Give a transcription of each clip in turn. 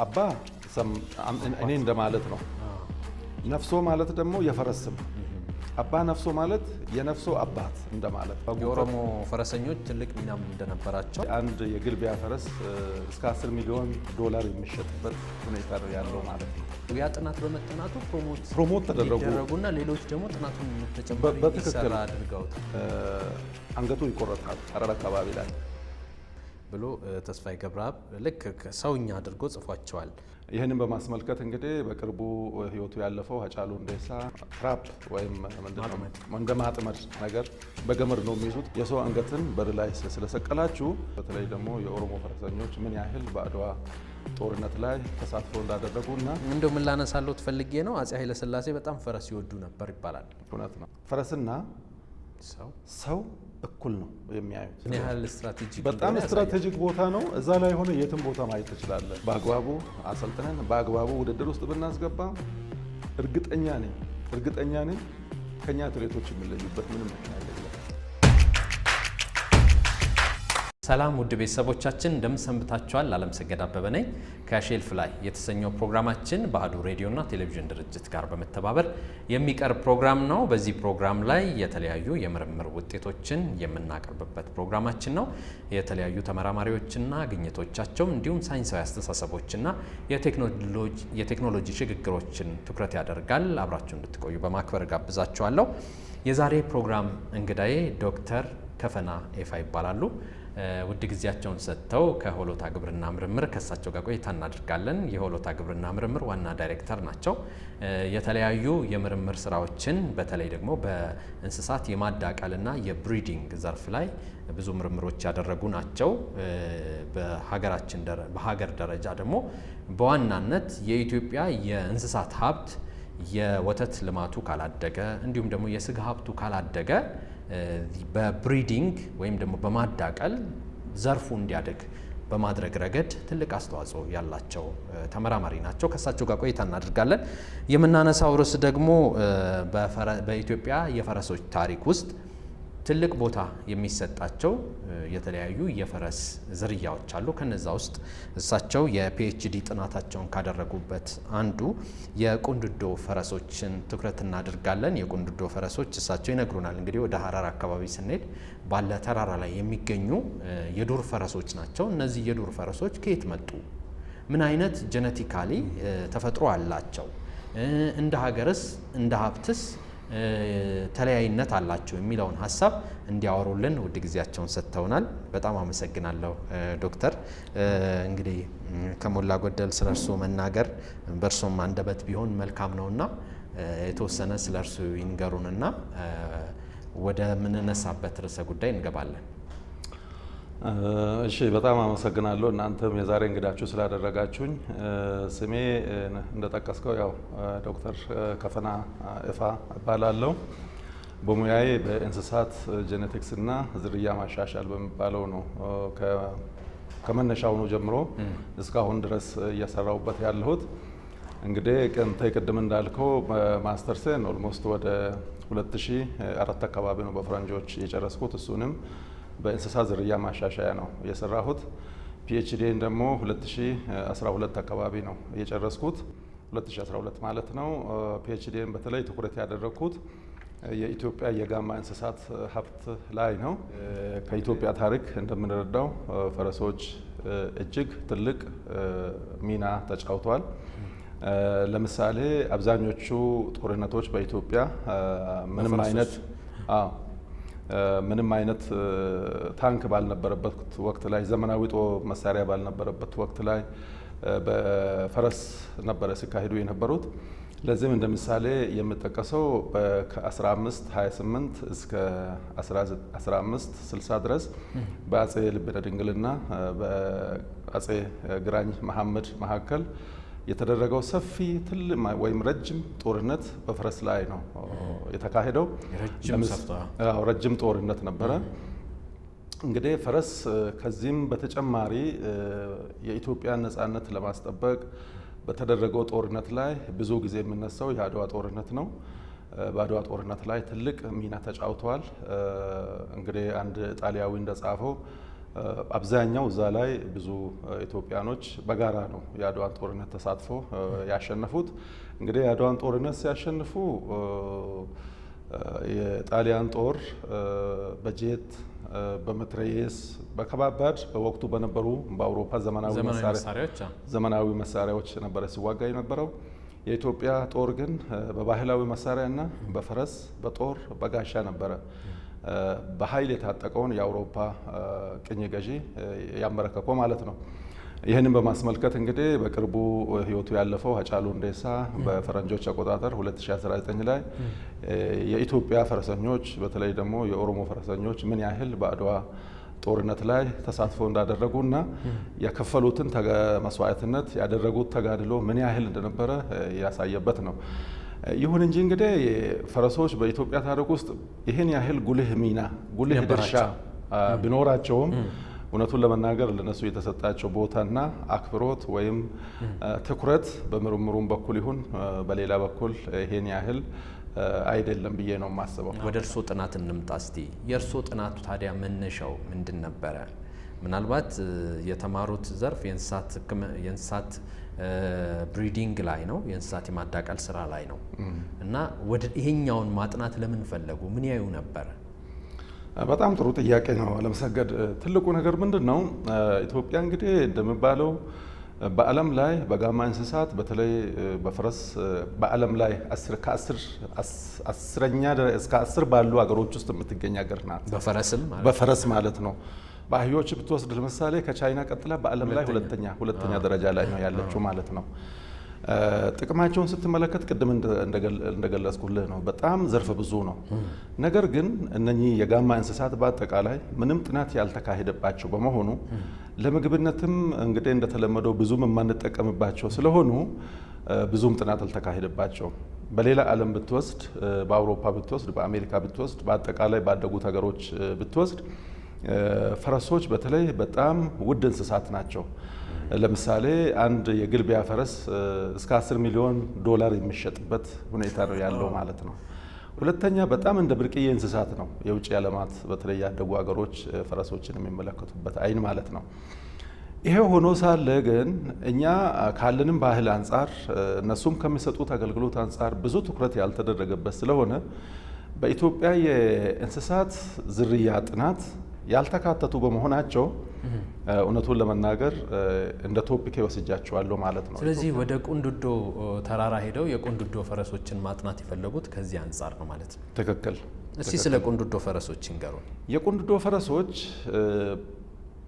አባ እኔ እንደማለት ነው። ነፍሶ ማለት ደግሞ የፈረስ ስም። አባ ነፍሶ ማለት የነፍሶ አባት እንደማለት። የኦሮሞ ፈረሰኞች ትልቅ ሚናም እንደነበራቸው። አንድ የግልቢያ ፈረስ እስከ 10 ሚሊዮን ዶላር የሚሸጥበት ሁኔታ ነው ያለው ማለት ነው። ያ ጥናት በመጠናቱ promote ተደረጉ እንዲደረጉና ሌሎች ደግሞ ጥናቱን ተጨማሪ እንዲሰራ አድርገውታል። አንገቱ ይቆረጣል ሐረር አካባቢ ላይ ብሎ ተስፋዬ ገብረአብ ልክ ሰውኛ አድርጎ ጽፏቸዋል። ይህንን በማስመልከት እንግዲህ በቅርቡ ሕይወቱ ያለፈው ሃጫሉ ሁንዴሳ trap ወይም እንደ ማጥመድ ነገር በገመድ ነው የሚይዙት። የሰው አንገትን በር ላይ ስለሰቀላችሁ፣ በተለይ ደግሞ የኦሮሞ ፈረሰኞች ምን ያህል በአድዋ ጦርነት ላይ ተሳትፎ እንዳደረጉ እና እንደው ምን ላነሳለሁ ፈልጌ ነው፣ አፄ ኃይለሥላሴ በጣም ፈረስ ይወዱ ነበር ይባላል። እውነት ነው። ፈረስና ሰው እኩል ነው የሚያዩት። ምን ያህል strategic በጣም strategic ቦታ ነው። እዛ ላይ ሆነ የትም ቦታ ማየት ትችላለህ። በአግባቡ አሰልጥነን በአግባቡ ውድድር ውስጥ ብናስገባ እርግጠኛ ነኝ ከኛ አትሌቶች የሚለዩበት ምንም ምክንያት የለም። ሰላም ውድ ቤተሰቦቻችን፣ እንደምን ሰንብታችኋል? አለምሰገድ አበበ ነኝ። ከ Shelf ላይ የተሰኘው ፕሮግራማችን በአሐዱ ሬዲዮና ቴሌቪዥን ድርጅት ጋር በመተባበር የሚቀርብ ፕሮግራም ነው። በዚህ ፕሮግራም ላይ የተለያዩ የምርምር ውጤቶችን የምናቀርብበት ፕሮግራማችን ነው። የተለያዩ ተመራማሪዎችና ግኝቶቻቸው እንዲሁም ሳይንሳዊ አስተሳሰቦችና የቴክኖሎጂ ሽግግሮችን ትኩረት ያደርጋል። አብራችሁ እንድትቆዩ በማክበር ጋብዛችኋለሁ። የዛሬ ፕሮግራም እንግዳዬ ዶክተር ከፈና ኤፋ ይባላሉ። ውድ ጊዜያቸውን ሰጥተው ከሆሎታ ግብርና ምርምር ከእሳቸው ጋር ቆይታ እናደርጋለን። የሆሎታ ግብርና ምርምር ዋና ዳይሬክተር ናቸው። የተለያዩ የምርምር ስራዎችን በተለይ ደግሞ በእንስሳት የማዳቀልና የ breeding ዘርፍ ላይ ብዙ ምርምሮች ያደረጉ ናቸው። በሀገራችን በሀገር ደረጃ ደግሞ በዋናነት የኢትዮጵያ የእንስሳት ሀብት የወተት ልማቱ ካላደገ እንዲሁም ደግሞ የስጋ ሀብቱ ካላደገ በ breeding ወይም ደግሞ በማዳቀል ዘርፉ እንዲያድግ በማድረግ ረገድ ትልቅ አስተዋጽኦ ያላቸው ተመራማሪ ናቸው። ከእሳቸው ጋር ቆይታ እናደርጋለን። የምናነሳው ርዕስ ደግሞ በኢትዮጵያ የፈረሶች ታሪክ ውስጥ ትልቅ ቦታ የሚሰጣቸው የተለያዩ የፈረስ ዝርያዎች አሉ። ከነዛ ውስጥ እሳቸው የ PhD ጥናታቸውን ካደረጉበት አንዱ የቁንድዶ ፈረሶችን ትኩረት እናደርጋለን። የቁንድዶ ፈረሶች እሳቸው ይነግሩናል። እንግዲህ ወደ ሀረር አካባቢ ስንሄድ ባለ ተራራ ላይ የሚገኙ የዱር ፈረሶች ናቸው። እነዚህ የዱር ፈረሶች ከየት መጡ? ምን አይነት genetically ተፈጥሮ አላቸው? እንደ ሀገርስ እንደ ሀብትስ ተለያይነት አላቸው የሚለውን ሀሳብ እንዲያወሩልን ውድ ጊዜያቸውን ሰጥተውናል። በጣም አመሰግናለሁ ዶክተር። እንግዲህ ከሞላ ጎደል ስለ እርስዎ መናገር በእርሶም አንደበት ቢሆን መልካም ነውና የተወሰነ ስለ እርሱ ይንገሩንና ወደ ምንነሳበት ርዕሰ ጉዳይ እንገባለን። እሺ፣ በጣም አመሰግናለሁ። እናንተም የዛሬ እንግዳችሁ ስላደረጋችሁኝ። ስሜ እንደጠቀስከው ያው ዶክተር ከፈና እፋ እባላለሁ። በሙያዬ በእንስሳት genetics እና ዝርያ ማሻሻል በሚባለው ነው ከመነሻውኑ ጀምሮ እስካሁን ድረስ እየሰራሁበት ያለሁት። እንግዲህ አንተ ቅድም እንዳልከው master's ኤን almost ወደ 2004 አካባቢ ነው በፈረንጆች የጨረስኩት። እሱንም በእንስሳ ዝርያ ማሻሻያ ነው የሰራሁት። PhD ን ደግሞ 2012 አካባቢ ነው የጨረስኩት፣ 2012 ማለት ነው። PhD ን በተለይ ትኩረት ያደረግኩት የኢትዮጵያ የጋማ እንስሳት ሀብት ላይ ነው። ከኢትዮጵያ ታሪክ እንደምንረዳው ፈረሶች እጅግ ትልቅ ሚና ተጫውተዋል። ለምሳሌ አብዛኞቹ ጦርነቶች በኢትዮጵያ ምንም አይነት ታንክ ባልነበረበት ወቅት ላይ፣ ዘመናዊ ጦር መሳሪያ ባልነበረበት ወቅት ላይ በፈረስ ነበረ ሲካሄዱ የነበሩት። ለዚህም እንደ ምሳሌ የምጠቀሰው ከ1528 እስከ 1560 ድረስ በአጼ ልብነ ድንግልና በአጼ ግራኝ መሐመድ መካከል የተደረገው ሰፊ ትልቅ ወይም ረጅም ጦርነት በፈረስ ላይ ነው የተካሄደው። ረጅም ጦርነት ነበረ። እንግዲህ ፈረስ ከዚህም በተጨማሪ የኢትዮጵያን ነጻነት ለማስጠበቅ በተደረገው ጦርነት ላይ ብዙ ጊዜ የሚነሳው የአድዋ ጦርነት ነው። በአድዋ ጦርነት ላይ ትልቅ ሚና ተጫውተዋል። እንግዲህ አንድ ጣሊያዊ እንደጻፈው አብዛኛው እዛ ላይ ብዙ ኢትዮጵያኖች በጋራ ነው የአድዋን ጦርነት ተሳትፎ ያሸነፉት። እንግዲህ የአድዋን ጦርነት ሲያሸንፉ የጣሊያን ጦር በጄት፣ በመትረየስ፣ በከባባድ በወቅቱ በነበሩ በአውሮፓ ዘመናዊ መሳሪያዎች ነበረ ሲዋጋ የነበረው። የኢትዮጵያ ጦር ግን በባህላዊ መሳሪያና በፈረስ፣ በጦር፣ በጋሻ ነበረ በኃይል የታጠቀውን የአውሮፓ ቅኝ ገዢ ያንበረከከው ማለት ነው። ይህንን በማስመልከት እንግዲህ በቅርቡ ሕይወቱ ያለፈው ሃጫሉ ሁንዴሳ በፈረንጆች አቆጣጠር 2019 ላይ የኢትዮጵያ ፈረሰኞች በተለይ ደግሞ የኦሮሞ ፈረሰኞች ምን ያህል በአድዋ ጦርነት ላይ ተሳትፎ እንዳደረጉና የከፈሉትን መስዋዕትነት፣ ያደረጉት ተጋድሎ ምን ያህል እንደነበረ ያሳየበት ነው። ይሁን እንጂ እንግዲህ ፈረሶች በኢትዮጵያ ታሪክ ውስጥ ይህን ያህል ጉልህ ሚና፣ ጉልህ ድርሻ ቢኖራቸውም እውነቱን ለመናገር ለነሱ የተሰጣቸው ቦታና አክብሮት ወይም ትኩረት በምርምሩም በኩል ይሁን በሌላ በኩል ይሄን ያህል አይደለም ብዬ ነው የማስበው። ወደ እርስዎ ጥናት እንምጣ እስቲ። የእርስዎ ጥናቱ ታዲያ መነሻው ምንድን ነበረ? ምናልባት የተማሩት ዘርፍ የእንስሳት breeding ላይ ነው፣ የእንስሳት የማዳቀል ስራ ላይ ነው እና ወደ ይሄኛውን ማጥናት ለምን ፈለጉ? ምን ያዩ ነበር? በጣም ጥሩ ጥያቄ ነው አለምሰገድ። ትልቁ ነገር ምንድን ነው? ኢትዮጵያ እንግዲህ እንደሚባለው በዓለም ላይ በጋማ እንስሳት በተለይ በፈረስ በዓለም ላይ ከአስረኛ እስከ 10 ባሉ ሀገሮች ውስጥ የምትገኝ ሀገር ናት። በፈረስም በፈረስ ማለት ነው። በአህዮች ብትወስድ ለምሳሌ ከቻይና ቀጥላ በዓለም ላይ ሁለተኛ ደረጃ ላይ ነው ያለችው ማለት ነው። ጥቅማቸውን ስትመለከት ቅድም እንደገለጽኩልህ ነው፣ በጣም ዘርፈ ብዙ ነው። ነገር ግን እነኚህ የጋማ እንስሳት በአጠቃላይ ምንም ጥናት ያልተካሄደባቸው በመሆኑ፣ ለምግብነትም እንግዲህ እንደተለመደው ብዙም የማንጠቀምባቸው ስለሆኑ ብዙም ጥናት አልተካሄደባቸውም። በሌላ ዓለም ብትወስድ፣ በአውሮፓ ብትወስድ፣ በአሜሪካ ብትወስድ፣ በአጠቃላይ ባደጉት ሀገሮች ብትወስድ ፈረሶች በተለይ በጣም ውድ እንስሳት ናቸው። ለምሳሌ አንድ የግልቢያ ፈረስ እስከ 10 ሚሊዮን ዶላር የሚሸጥበት ሁኔታ ነው ያለው ማለት ነው። ሁለተኛ በጣም እንደ ብርቅዬ እንስሳት ነው የውጭ ዓለማት በተለይ ያደጉ ሀገሮች ፈረሶችን የሚመለከቱበት አይን ማለት ነው። ይሄ ሆኖ ሳለ ግን እኛ ካለንም ባህል አንጻር፣ እነሱም ከሚሰጡት አገልግሎት አንጻር ብዙ ትኩረት ያልተደረገበት ስለሆነ በኢትዮጵያ የእንስሳት ዝርያ ጥናት ያልተካተቱ በመሆናቸው እውነቱን ለመናገር እንደ topic ወስጃቸዋለሁ ማለት ነው። ስለዚህ ወደ ቁንዱዶ ተራራ ሄደው የቁንዱዶ ፈረሶችን ማጥናት የፈለጉት ከዚህ አንጻር ነው ማለት ነው። ትክክል። እስቲ ስለ ቁንዱዶ ፈረሶች ይንገሩን። የቁንዱዶ ፈረሶች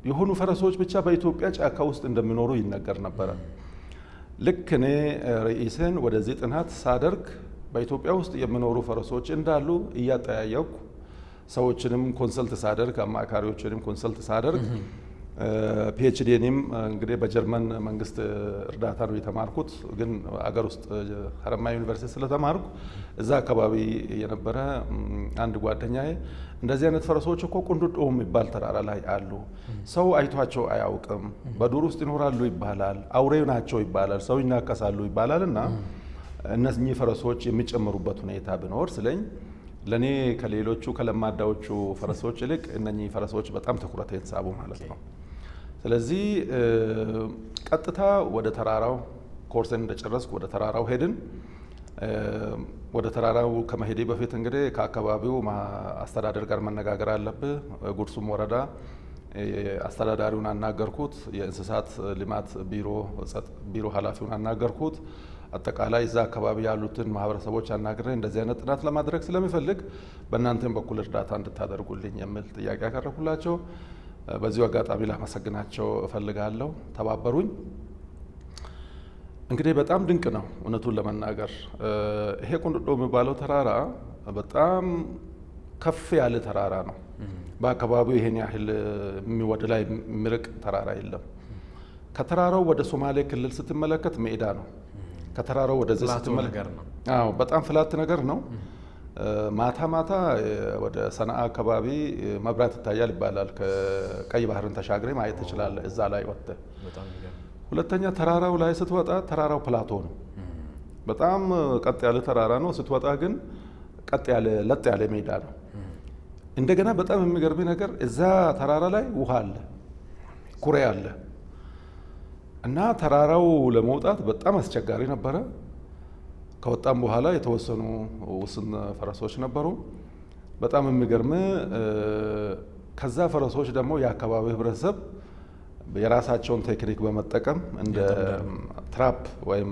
የሆኑ ፈረሶች ብቻ በኢትዮጵያ ጫካ ውስጥ እንደሚኖሩ ይነገር ነበረ። ልክ እኔ ርዕሴን ወደዚህ ጥናት ሳደርግ በኢትዮጵያ ውስጥ የሚኖሩ ፈረሶች እንዳሉ እያጠያየኩ፣ ሰዎችንም consult ሳደርግ፣ አማካሪዎችንም consult ሳደርግ፣ PhD ንም እንግዲህ በጀርመን መንግስት እርዳታ ነው የተማርኩት። ግን አገር ውስጥ ሀረማያ ዩኒቨርሲቲ ስለተማርኩ እዛ አካባቢ የነበረ አንድ ጓደኛዬ እንደዚህ አይነት ፈረሶች እኮ ቁንዱዶ የሚባል ተራራ ላይ አሉ፣ ሰው አይቷቸው አያውቅም፣ በዱር ውስጥ ይኖራሉ ይባላል፣ አውሬ ናቸው ይባላል፣ ሰው ይናከሳሉ ይባላል እና እነኚህ ፈረሶች የሚጨምሩበት ሁኔታ ቢኖር ስለኝ ለእኔ ከሌሎቹ ከለማዳዎቹ ፈረሶች ይልቅ እነኚህ ፈረሶች በጣም ትኩረቴን ሳቡ ማለት ነው። ስለዚህ ቀጥታ ወደ ተራራው ኮርሴን እንደጨረስኩ ወደ ተራራው ሄድን። ወደ ተራራው ከመሄዴ በፊት እንግዲህ ከአካባቢው አስተዳደር ጋር መነጋገር አለብህ። ጉርሱም ወረዳ አስተዳዳሪውን አናገርኩት። የእንስሳት ልማት ቢሮ ኃላፊውን አናገርኩት። አጠቃላይ እዛ አካባቢ ያሉትን ማህበረሰቦች አናግሬ እንደዚህ አይነት ጥናት ለማድረግ ስለሚፈልግ በእናንተም በኩል እርዳታ እንድታደርጉልኝ የሚል ጥያቄ ያቀረብኩላቸው። በዚሁ አጋጣሚ ላመሰግናቸው እፈልጋለሁ። ተባበሩኝ። እንግዲህ በጣም ድንቅ ነው እውነቱን ለመናገር፣ ይሄ ቁንዱዶ የሚባለው ተራራ በጣም ከፍ ያለ ተራራ ነው። በአካባቢው ይሄን ያህል ወደ ላይ የሚርቅ ተራራ የለም። ከተራራው ወደ ሶማሌ ክልል ስትመለከት ሜዳ ነው። ከተራራው ወደዚህ ስትመለከት አዎ በጣም flat ነገር ነው። ማታ ማታ ወደ ሰነአ አካባቢ መብራት ይታያል ይባላል። ከቀይ ባህርን ተሻግሬ ማየት ትችላለህ እዛ ላይ ወጥተህ። ሁለተኛ ተራራው ላይ ስትወጣ ተራራው plateau ነው። በጣም ቀጥ ያለ ተራራ ነው። ስትወጣ ግን ቀጥ ያለ ለጥ ያለ ሜዳ ነው። እንደገና በጣም የሚገርም ነገር እዛ ተራራ ላይ ውሃ አለ። ኩሬ አለ እና ተራራው ለመውጣት በጣም አስቸጋሪ ነበረ። ከወጣም በኋላ የተወሰኑ ውስን ፈረሶች ነበሩ። በጣም የሚገርም ከዛ ፈረሶች ደግሞ የአካባቢው ህብረተሰብ የራሳቸውን ቴክኒክ በመጠቀም እንደ trap ወይም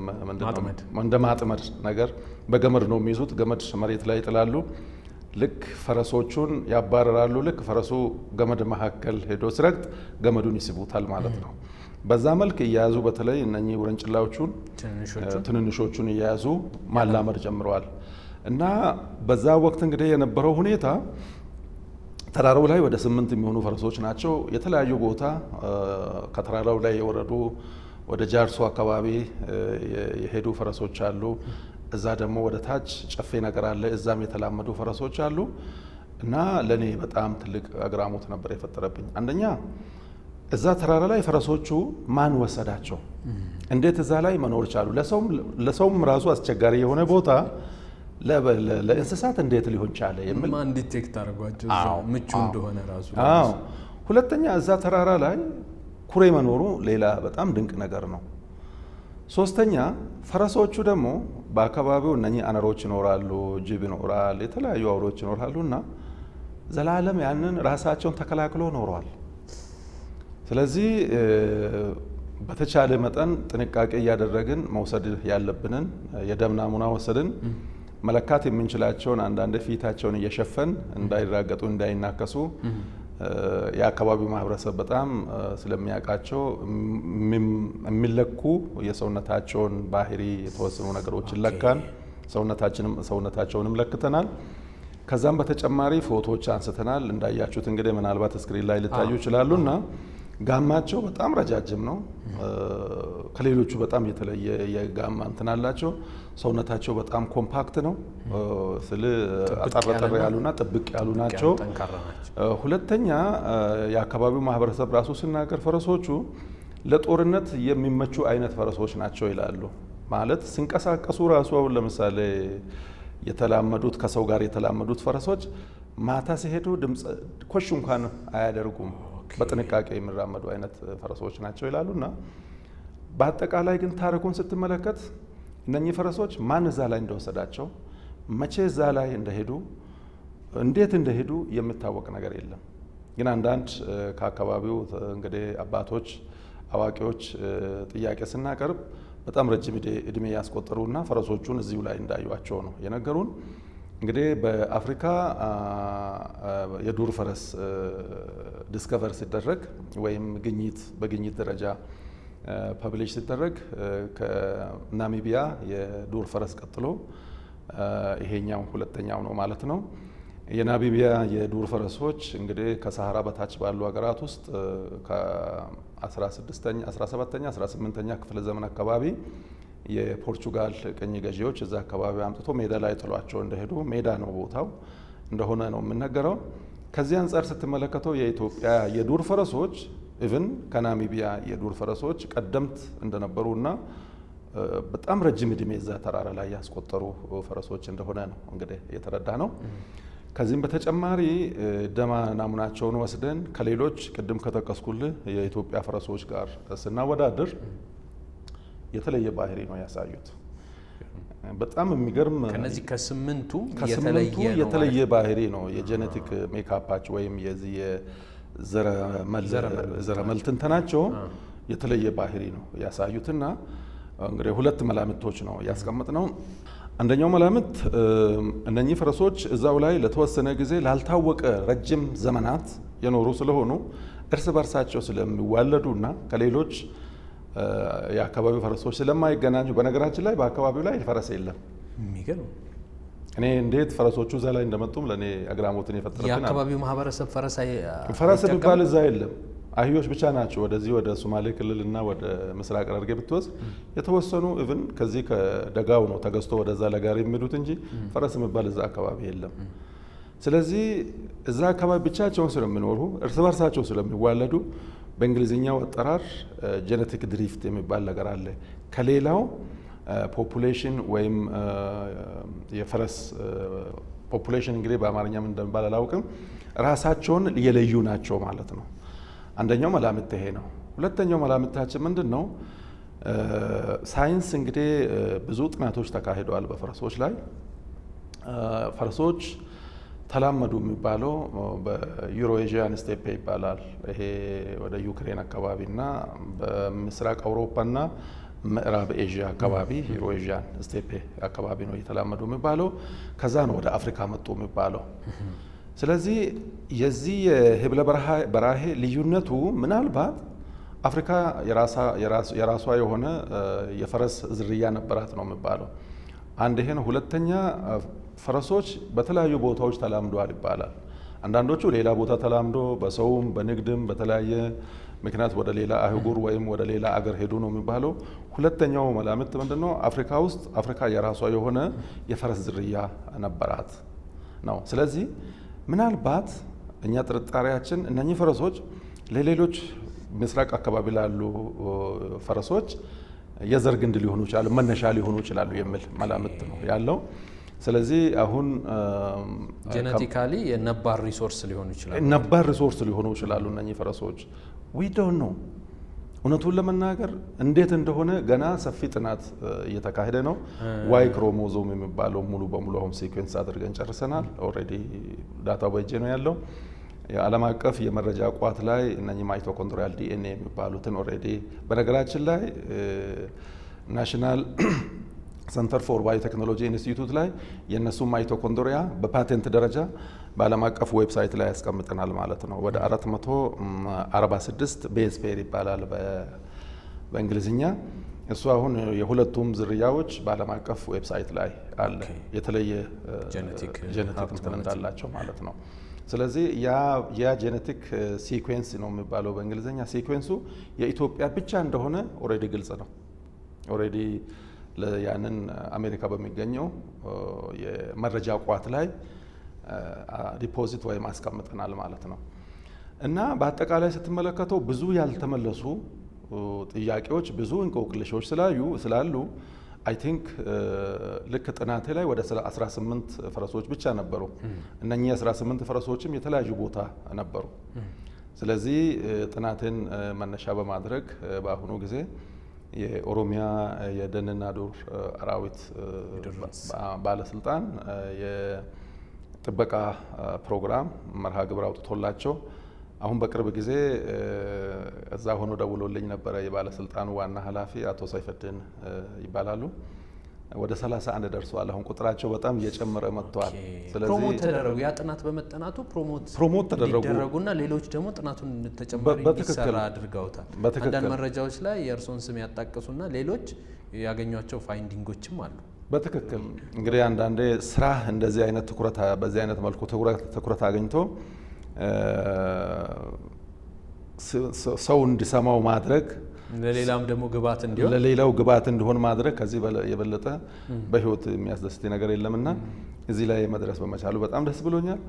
እንደ ማጥመድ ነገር በገመድ ነው የሚይዙት። ገመድ መሬት ላይ ይጥላሉ። ልክ ፈረሶቹን ያባረራሉ። ልክ ፈረሱ ገመድ መካከል ሄዶ ሲረግጥ ገመዱን ይስቡታል ማለት ነው። በዛ መልክ እየያዙ በተለይ እነኚህ ውርንጭላዎቹን ትንንሾቹን እየያዙ ማላመድ ጀምረዋል። እና በዛ ወቅት እንግዲህ የነበረው ሁኔታ ተራራው ላይ ወደ 8 የሚሆኑ ፈረሶች ናቸው። የተለያዩ ቦታ ከተራራው ላይ የወረዱ ወደ ጃርሶ አካባቢ የሄዱ ፈረሶች አሉ። እዛ ደግሞ ወደ ታች ጨፌ ነገር አለ። እዛም የተላመዱ ፈረሶች አሉ። እና ለእኔ በጣም ትልቅ አግራሞት ነበር የፈጠረብኝ። አንደኛ እዛ ተራራ ላይ ፈረሶቹ ማን ወሰዳቸው? እንዴት እዛ ላይ መኖር ቻሉ? ለሰውም ራሱ አስቸጋሪ የሆነ ቦታ ለእንስሳት እንዴት ሊሆን ቻለ የሚል ማን detect አድርጓቸው ምቹ እንደሆነ ራሱ። አዎ። ሁለተኛ እዛ ተራራ ላይ ኩሬ መኖሩ ሌላ በጣም ድንቅ ነገር ነው። ሶስተኛ ፈረሶቹ ደግሞ በአካባቢው እነኚህ አነሮች ይኖራሉ፣ ጅብ ይኖራል፣ የተለያዩ አውሬዎች ይኖራሉ እና ዘላለም ያንን ራሳቸውን ተከላክሎ ኖረዋል። ስለዚህ በተቻለ መጠን ጥንቃቄ እያደረግን መውሰድ ያለብንን የደም ናሙና ወሰድን። መለካት የምንችላቸውን አንዳንድ ፊታቸውን እየሸፈን እንዳይራገጡ እንዳይናከሱ የአካባቢው ማህበረሰብ በጣም ስለሚያውቃቸው የሚለኩ የሰውነታቸውን ባህሪ የተወሰኑ ነገሮችን ለካን። ሰውነታቸውንም ለክተናል። ከዛም በተጨማሪ ፎቶዎች አንስተናል። እንዳያችሁት እንግዲህ ምናልባት screen ላይ ሊታዩ ይችላሉ እና ጋማቸው በጣም ረጃጅም ነው። ከሌሎቹ በጣም የተለየ የጋማ እንትን አላቸው። ሰውነታቸው በጣም compact ነው ስል አጠር አጠር ያሉና ጥብቅ ያሉ ናቸው። ሁለተኛ የአካባቢው ማህበረሰብ ራሱ ሲናገር ፈረሶቹ ለጦርነት የሚመቹ አይነት ፈረሶች ናቸው ይላሉ። ማለት ሲንቀሳቀሱ ራሱ አሁን ለምሳሌ የተላመዱት ከሰው ጋር የተላመዱት ፈረሶች ማታ ሲሄዱ ድምፅ ኮሽ እንኳን አያደርጉም። በጥንቃቄ የሚራመዱ አይነት ፈረሶች ናቸው ይላሉ። እና በአጠቃላይ ግን ታሪኩን ስትመለከት እነኚህ ፈረሶች ማን እዛ ላይ እንደወሰዳቸው፣ መቼ እዛ ላይ እንደሄዱ፣ እንዴት እንደሄዱ የሚታወቅ ነገር የለም። ግን አንዳንድ ከአካባቢው እንግዲህ አባቶች፣ አዋቂዎች ጥያቄ ስናቀርብ በጣም ረጅም እድሜ ያስቆጠሩና ፈረሶቹን እዚሁ ላይ እንዳዩቸው ነው የነገሩን። እንግዲህ በአፍሪካ የዱር ፈረስ discover ሲደረግ ወይም ግኝት በግኝት ደረጃ publish ሲደረግ ከናሚቢያ የዱር ፈረስ ቀጥሎ ይሄኛው ሁለተኛው ነው ማለት ነው። የናሚቢያ የዱር ፈረሶች እንግዲህ ከሰሃራ በታች ባሉ ሀገራት ውስጥ ከ16ኛ፣ 17ኛ፣ 18ኛ ክፍለ ዘመን አካባቢ የፖርቹጋል ቅኝ ገዢዎች እዛ አካባቢ አምጥቶ ሜዳ ላይ ጥሏቸው እንደሄዱ ሜዳ ነው ቦታው እንደሆነ ነው የምነገረው። ከዚህ አንጻር ስትመለከተው የኢትዮጵያ የዱር ፈረሶች even ከናሚቢያ የዱር ፈረሶች ቀደምት እንደነበሩና በጣም ረጅም እድሜ እዛ ተራራ ላይ ያስቆጠሩ ፈረሶች እንደሆነ ነው እንግዲህ የተረዳ ነው። ከዚህም በተጨማሪ ደም ናሙናቸውን ወስደን ከሌሎች ቅድም ከጠቀስኩልህ የኢትዮጵያ ፈረሶች ጋር ስናወዳድር የተለየ ባህሪ ነው ያሳዩት። በጣም የሚገርም ከነዚህ ከስምንቱ የተለየ ባህሪ ነው። የ genetic makeup ኣቸው ወይም የዚህ የዘረመል ትንተናቸው የተለየ ባህሪ ነው ያሳዩትና እንግዲህ ሁለት መላምቶች ነው ያስቀመጥነው። አንደኛው መላምት እነኚህ ፈረሶች እዛው ላይ ለተወሰነ ጊዜ ላልታወቀ ረጅም ዘመናት የኖሩ ስለሆኑ እርስ በርሳቸው ስለሚዋለዱና ከሌሎች የአካባቢው ፈረሶች ስለማይገናኙ፣ በነገራችን ላይ በአካባቢው ላይ ፈረስ የለም። የሚገርም እኔ እንዴት ፈረሶቹ እዛ ላይ እንደመጡም ለእኔ አግራሞትን የፈጠረብን የአካባቢው ማህበረሰብ ፈረስ የሚባል እዛ የለም። አህዮች ብቻ ናቸው። ወደዚህ ወደ ሶማሌ ክልል እና ወደ ምስራቅ ሐረርጌ ብትወስድ የተወሰኑ even ከዚህ ከደጋው ነው ተገዝቶ ወደዛ ለጋሪ የሚሄዱት እንጂ ፈረስ የሚባል እዛ አካባቢ የለም። ስለዚህ እዛ አካባቢ ብቻቸውን ስለሚኖሩ እርስ በርሳቸው ስለሚዋለዱ በእንግሊዝኛው አጠራር genetic drift የሚባል ነገር አለ። ከሌላው population ወይም የፈረስ population እንግዲህ በአማርኛ ምን እንደሚባል አላውቅም፣ ራሳቸውን የለዩ ናቸው ማለት ነው። አንደኛው መላምት ይሄ ነው። ሁለተኛው መላምታችን ምንድን ነው? ሳይንስ እንግዲህ ብዙ ጥናቶች ተካሂደዋል በፈረሶች ላይ። ፈረሶች ተላመዱ የሚባለው በ Eurasian steppe ይባላል። ይሄ ወደ ዩክሬን አካባቢና በምስራቅ አውሮፓና ምዕራብ ኤዥያ አካባቢ Eurasian steppe አካባቢ ነው እየተላመዱ የሚባለው። ከዛ ነው ወደ አፍሪካ መጡ የሚባለው። ስለዚህ የዚህ የህብለ በራሄ ልዩነቱ ምናልባት አፍሪካ የራሷ የሆነ የፈረስ ዝርያ ነበራት ነው የሚባለው። አንድ ይሄ ነው። ሁለተኛ ፈረሶች በተለያዩ ቦታዎች ተላምደዋል ይባላል። አንዳንዶቹ ሌላ ቦታ ተላምዶ በሰውም በንግድም በተለያየ ምክንያት ወደ ሌላ አህጉር ወይም ወደ ሌላ አገር ሄዱ ነው የሚባለው። ሁለተኛው መላምት ምንድን ነው? አፍሪካ ውስጥ አፍሪካ የራሷ የሆነ የፈረስ ዝርያ ነበራት ነው። ስለዚህ ምናልባት እኛ ጥርጣሬያችን እነኚህ ፈረሶች ለሌሎች ምስራቅ አካባቢ ላሉ ፈረሶች የዘር ግንድ ሊሆኑ ይችላሉ፣ መነሻ ሊሆኑ ይችላሉ የሚል መላምት ነው ያለው። ስለዚህ አሁን genetically የነባር resource ሊሆኑ ይችላሉ፣ ነባር resource ሊሆኑ ይችላሉ እነኚህ ፈረሶች። We don't know። እውነቱን ለመናገር እንዴት እንደሆነ ገና ሰፊ ጥናት እየተካሄደ ነው። Y chromosome የሚባለው ሙሉ በሙሉ አሁን sequence አድርገን ጨርሰናል። Already data ው በእጄ ነው ያለው። የዓለም አቀፍ የመረጃ ቋት ላይ እነኚህ mitochondrial DNA የሚባሉትን already፣ በነገራችን ላይ National Center for Biotechnology Institute ላይ የእነሱ mitochondria በ patent ደረጃ በዓለም አቀፍ website ላይ ያስቀምጠናል ማለት ነው። ወደ 446 base pair ይባላል በእንግሊዝኛ። እሱ አሁን የሁለቱም ዝርያዎች በዓለም አቀፍ website ላይ አለ። የተለየ genetic genetic እንትን እንዳላቸው ማለት ነው። ስለዚህ ያ genetic sequence ነው የሚባለው በእንግሊዝኛ። Sequence ኡ የኢትዮጵያ ብቻ እንደሆነ already ግልጽ ነው። Already ያንን አሜሪካ በሚገኘው የመረጃ ቋት ላይ deposit ወይም አስቀምጠናል ማለት ነው። እና በአጠቃላይ ስትመለከተው ብዙ ያልተመለሱ ጥያቄዎች፣ ብዙ እንቆቅልሾች ስላሉ I think ልክ ጥናቴ ላይ ወደ 18 ፈረሶች ብቻ ነበሩ። እነኚህ 18 ፈረሶችም የተለያዩ ቦታ ነበሩ። ስለዚህ ጥናቴን መነሻ በማድረግ በአሁኑ ጊዜ የኦሮሚያ የደንና ዱር አራዊት ባለስልጣን የጥበቃ ፕሮግራም መርሃ ግብር አውጥቶላቸው አሁን በቅርብ ጊዜ እዛ ሆኖ ደውሎልኝ ነበረ። የባለስልጣኑ ዋና ኃላፊ አቶ ሰይፈድን ይባላሉ። ወደ 31 ደርሰዋል። አሁን ቁጥራቸው በጣም እየጨመረ መጥተዋል። ስለዚህ promote ተደረጉ። ያ ጥናት በመጠናቱ promote promote ተደረጉ እንዲደረጉና ሌሎች ደግሞ ጥናቱን ተጨማሪ እንዲሰራ አድርገውታል። አንዳንድ መረጃዎች ላይ የእርስዎን ስም ያጣቅሱና ሌሎች ያገኟቸው finding ኦችም አሉ። በትክክል። እንግዲህ አንዳንዴ ስራ እንደዚህ አይነት ትኩረት በዚህ አይነት መልኩ ትኩረት አግኝቶ ሰው እንዲሰማው ማድረግ፣ ለሌላም ደግሞ ግብዓት እንዲሆን፣ ለሌላው ግብዓት እንዲሆን ማድረግ ከዚህ የበለጠ በህይወት የሚያስደስት ነገር የለምና እዚህ ላይ መድረስ በመቻሉ በጣም ደስ ብሎኛል።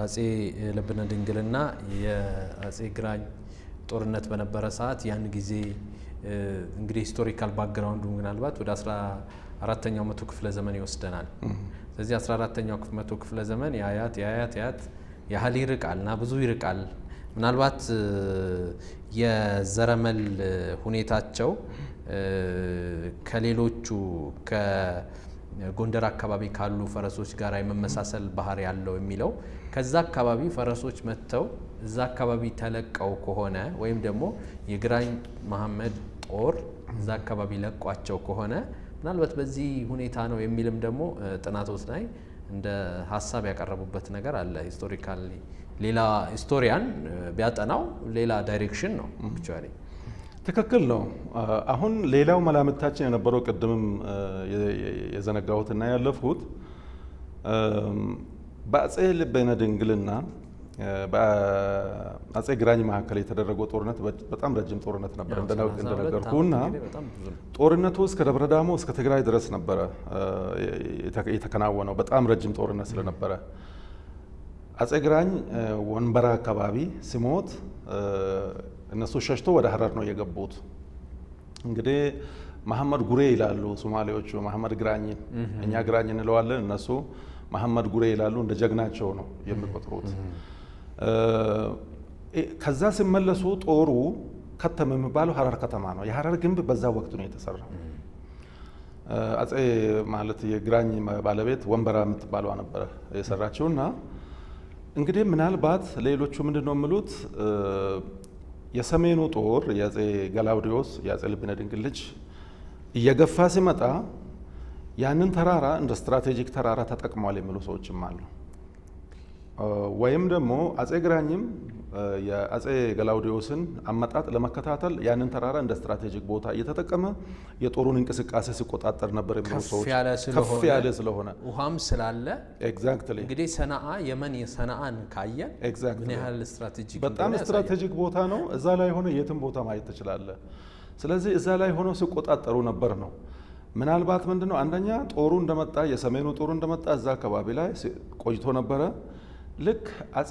አጼ ልብነ ድንግልና የአጼ ግራኝ ጦርነት በነበረ ሰዓት ያን ጊዜ እንግዲህ historical background ኡ ምናልባት ወደ 14ኛው መቶ ክፍለ ዘመን ይወስደናል። ስለዚህ 14ኛው መቶ ክፍለ ዘመን የአያት የአያት የአያት ያህል ይርቃል እና ብዙ ይርቃል። ምናልባት የዘረመል ሁኔታቸው ከሌሎቹ ከጎንደር አካባቢ ካሉ ፈረሶች ጋር የመመሳሰል ባህሪ ያለው የሚለው ከዛ አካባቢ ፈረሶች መጥተው እዛ አካባቢ ተለቀው ከሆነ ወይም ደግሞ የግራኝ መሐመድ ጦር እዛ አካባቢ ለቋቸው ከሆነ ምናልባት በዚህ ሁኔታ ነው የሚልም ደግሞ ጥናቶች ላይ እንደ ሀሳብ ያቀረቡበት ነገር አለ። Historically ሌላ historian ቢያጠናው ሌላ direction ነው actually። ትክክል ነው። አሁን ሌላው መላምታችን የነበረው ቅድምም የዘነጋሁትና ያለፍኩት በአጼ ልብነ ድንግልና በአጼ ግራኝ መካከል የተደረገው ጦርነት በጣም ረጅም ጦርነት ነበር እንደነገርኩና ጦርነቱ እስከ ደብረ ዳሞ እስከ ትግራይ ድረስ ነበረ የተከናወነው። በጣም ረጅም ጦርነት ስለነበረ አጼ ግራኝ ወንበራ አካባቢ ሲሞት እነሱ ሸሽቶ ወደ ሀረር ነው የገቡት። እንግዲህ መሐመድ ጉሬ ይላሉ ሶማሌዎቹ መሐመድ ግራኝን፣ እኛ ግራኝ እንለዋለን፣ እነሱ መሐመድ ጉሬ ይላሉ። እንደ ጀግናቸው ነው የሚቆጥሩት። ከዛ ሲመለሱ ጦሩ ከተመ የሚባለው ሀረር ከተማ ነው። የሀረር ግንብ በዛ ወቅት ነው የተሰራው። አጼ ማለት የግራኝ ባለቤት ወንበራ የምትባለዋ ነበረ የሰራችው። እና እንግዲህ ምናልባት ሌሎቹ ምንድን ነው የሚሉት፣ የሰሜኑ ጦር የአጼ ገላውዲዮስ፣ የአጼ ልብነ ድንግል ልጅ፣ እየገፋ ሲመጣ ያንን ተራራ እንደ strategic ተራራ ተጠቅሟል የሚሉ ሰዎችም አሉ። ወይም ደግሞ አጼ ግራኝም የአጼ ገላውዲዮስን አመጣጥ ለመከታተል ያንን ተራራ እንደ strategic ቦታ እየተጠቀመ የጦሩን እንቅስቃሴ ሲቆጣጠር ነበር የሚሉ ከፍ ሰዎች ያለ ከፍ ስለሆነ ያለ ስለሆነ። ውሃም ስላለ። እንግዲህ ሰነአ፣ የመን የሰነአን ካየን ምን ያህል strategic በጣም እንደሆነ ያሳያል። Strategic ቦታ ነው። እዛ ላይ ሆነ የትም ቦታ ማየት ትችላለህ። ስለዚህ እዛ ላይ ሆነው ሲቆጣጠሩ ነበር ነው። ምናልባት ምንድነው፣ አንደኛ ጦሩ እንደመጣ፣ የሰሜኑ ጦሩ እንደመጣ እዛ አካባቢ ላይ ቆይቶ ነበረ። ልክ አጼ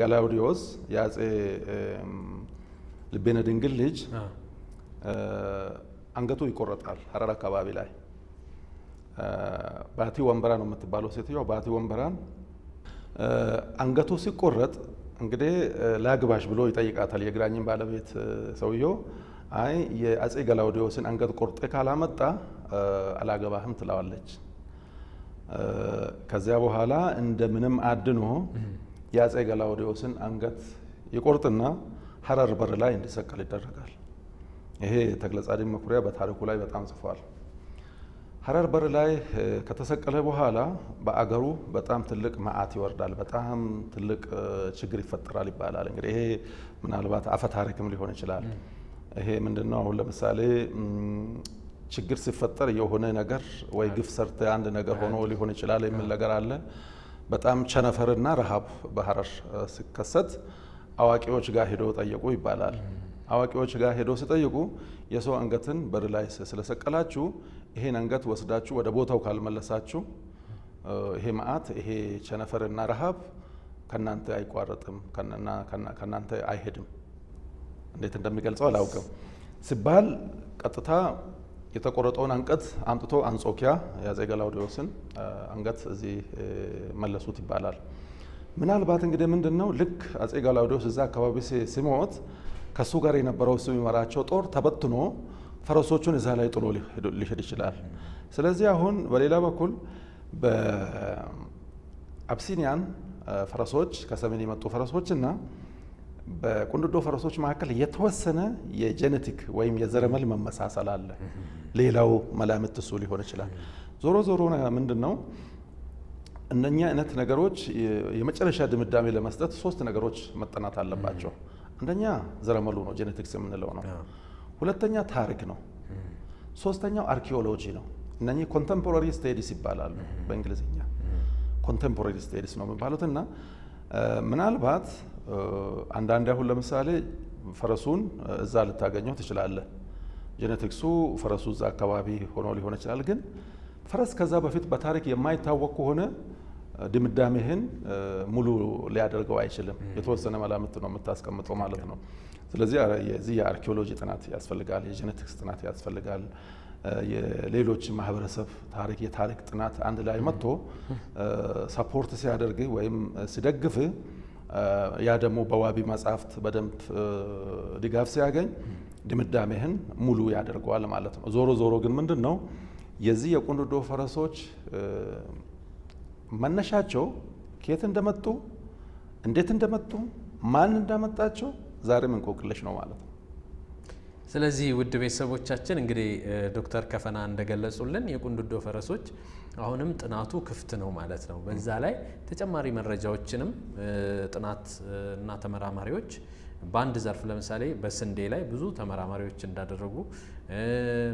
ገላውዲዮስ፣ የአጼ ልቤነ ድንግል ልጅ፣ አንገቱ ይቆረጣል ሀረር አካባቢ ላይ። ባቲ ወንበራ ነው የምትባለው ሴትዮዋ። ባቲ ወንበራን አንገቱ ሲቆረጥ እንግዲህ ላግባሽ ብሎ ይጠይቃታል። የግራኝን ባለቤት ሰውየው አይ የአጼ ገላውዲዮስን አንገት ቆርጤ ካላመጣ አላገባህም ትለዋለች። ከዚያ በኋላ እንደምንም አድኖ የአጼ ገላውዲዮስን አንገት ይቆርጥና ሀረር በር ላይ እንዲሰቀል ይደረጋል። ይሄ ተክለጻድቅ መኩሪያ በታሪኩ ላይ በጣም ጽፏል። ሀረር በር ላይ ከተሰቀለ በኋላ በአገሩ በጣም ትልቅ መዓት ይወርዳል፣ በጣም ትልቅ ችግር ይፈጠራል ይባላል። እንግዲህ ይሄ ምናልባት አፈ ታሪክም ሊሆን ይችላል። ይሄ ምንድነው? አሁን ለምሳሌ ችግር ሲፈጠር የሆነ ነገር ወይ ግፍ ሰርተ አንድ ነገር ሆኖ ሊሆን ይችላል የሚል ነገር አለ። በጣም ቸነፈርና ረሃብ በሀረር ሲከሰት አዋቂዎች ጋር ሄዶ ጠየቁ ይባላል። አዋቂዎች ጋር ሄዶ ሲጠይቁ የሰው አንገትን በር ላይ ስለሰቀላችሁ ይሄን አንገት ወስዳችሁ ወደ ቦታው ካልመለሳችሁ ይሄ መዓት፣ ይሄ ቸነፈርና ረሃብ ከናንተ አይቋረጥም፣ ከናንተ አይሄድም፣ እንዴት እንደሚገልጸው አላውቅም ሲባል ቀጥታ የተቆረጠውን አንገት አምጥቶ አንጾኪያ የአጼ ገላውዲዮስን አንገት እዚህ መለሱት ይባላል። ምናልባት እንግዲህ ምንድን ነው፣ ልክ አጼ ገላውዲዮስ እዛ አካባቢ ሲሞት ከእሱ ጋር የነበረው እሱ የሚመራቸው ጦር ተበትኖ ፈረሶቹን እዛ ላይ ጥሎ ሊሄድ ይችላል። ስለዚህ አሁን በሌላ በኩል በአብሲኒያን ፈረሶች፣ ከሰሜን የመጡ ፈረሶች እና በቁንድዶ ፈረሶች መካከል የተወሰነ የ genetic ወይም የዘረመል መመሳሰል አለ። ሌላው መላምት እሱ ሊሆን ይችላል። ዞሮ ዞሮ ምንድን ነው፣ እነኛ አይነት ነገሮች የመጨረሻ ድምዳሜ ለመስጠት ሶስት ነገሮች መጠናት አለባቸው። አንደኛ ዘረመሉ ነው፣ genetics የምንለው ነው። ሁለተኛ ታሪክ ነው። ሶስተኛው አርኪኦሎጂ ነው። እነኚህ contemporary studies ይባላሉ በእንግሊዝኛ፣ contemporary studies ነው የሚባሉት። እና ምናልባት አንዳንዴ አሁን ለምሳሌ ፈረሱን እዛ ልታገኘው ትችላለህ። Genetics ኡ ፈረሱ እዛ አካባቢ ሆኖ ሊሆን ይችላል። ግን ፈረስ ከዛ በፊት በታሪክ የማይታወቅ ከሆነ ድምዳሜህን ሙሉ ሊያደርገው አይችልም። የተወሰነ መላምት ነው የምታስቀምጠው ማለት ነው። ስለዚህ የዚህ የአርኪኦሎጂ ጥናት ያስፈልጋል፣ የ genetics ጥናት ያስፈልጋል። የሌሎች ማህበረሰብ ታሪክ፣ የታሪክ ጥናት አንድ ላይ መጥቶ support ሲያደርግ ወይም ሲደግፍ፣ ያ ደግሞ በዋቢ መጽሐፍት በደንብ ድጋፍ ሲያገኝ ድምዳሜህን ሙሉ ያደርገዋል ማለት ነው። ዞሮ ዞሮ ግን ምንድን ነው፣ የዚህ የቁንድዶ ፈረሶች መነሻቸው ከየት እንደመጡ፣ እንዴት እንደመጡ፣ ማን እንዳመጣቸው ዛሬም እንቆቅልሽ ነው ማለት ነው። ስለዚህ ውድ ቤተሰቦቻችን፣ እንግዲህ ዶክተር ከፈና እንደገለጹልን የቁንድዶ ፈረሶች አሁንም ጥናቱ ክፍት ነው ማለት ነው። በዛ ላይ ተጨማሪ መረጃዎችንም ጥናት እና ተመራማሪዎች በአንድ ዘርፍ ለምሳሌ በስንዴ ላይ ብዙ ተመራማሪዎች እንዳደረጉ፣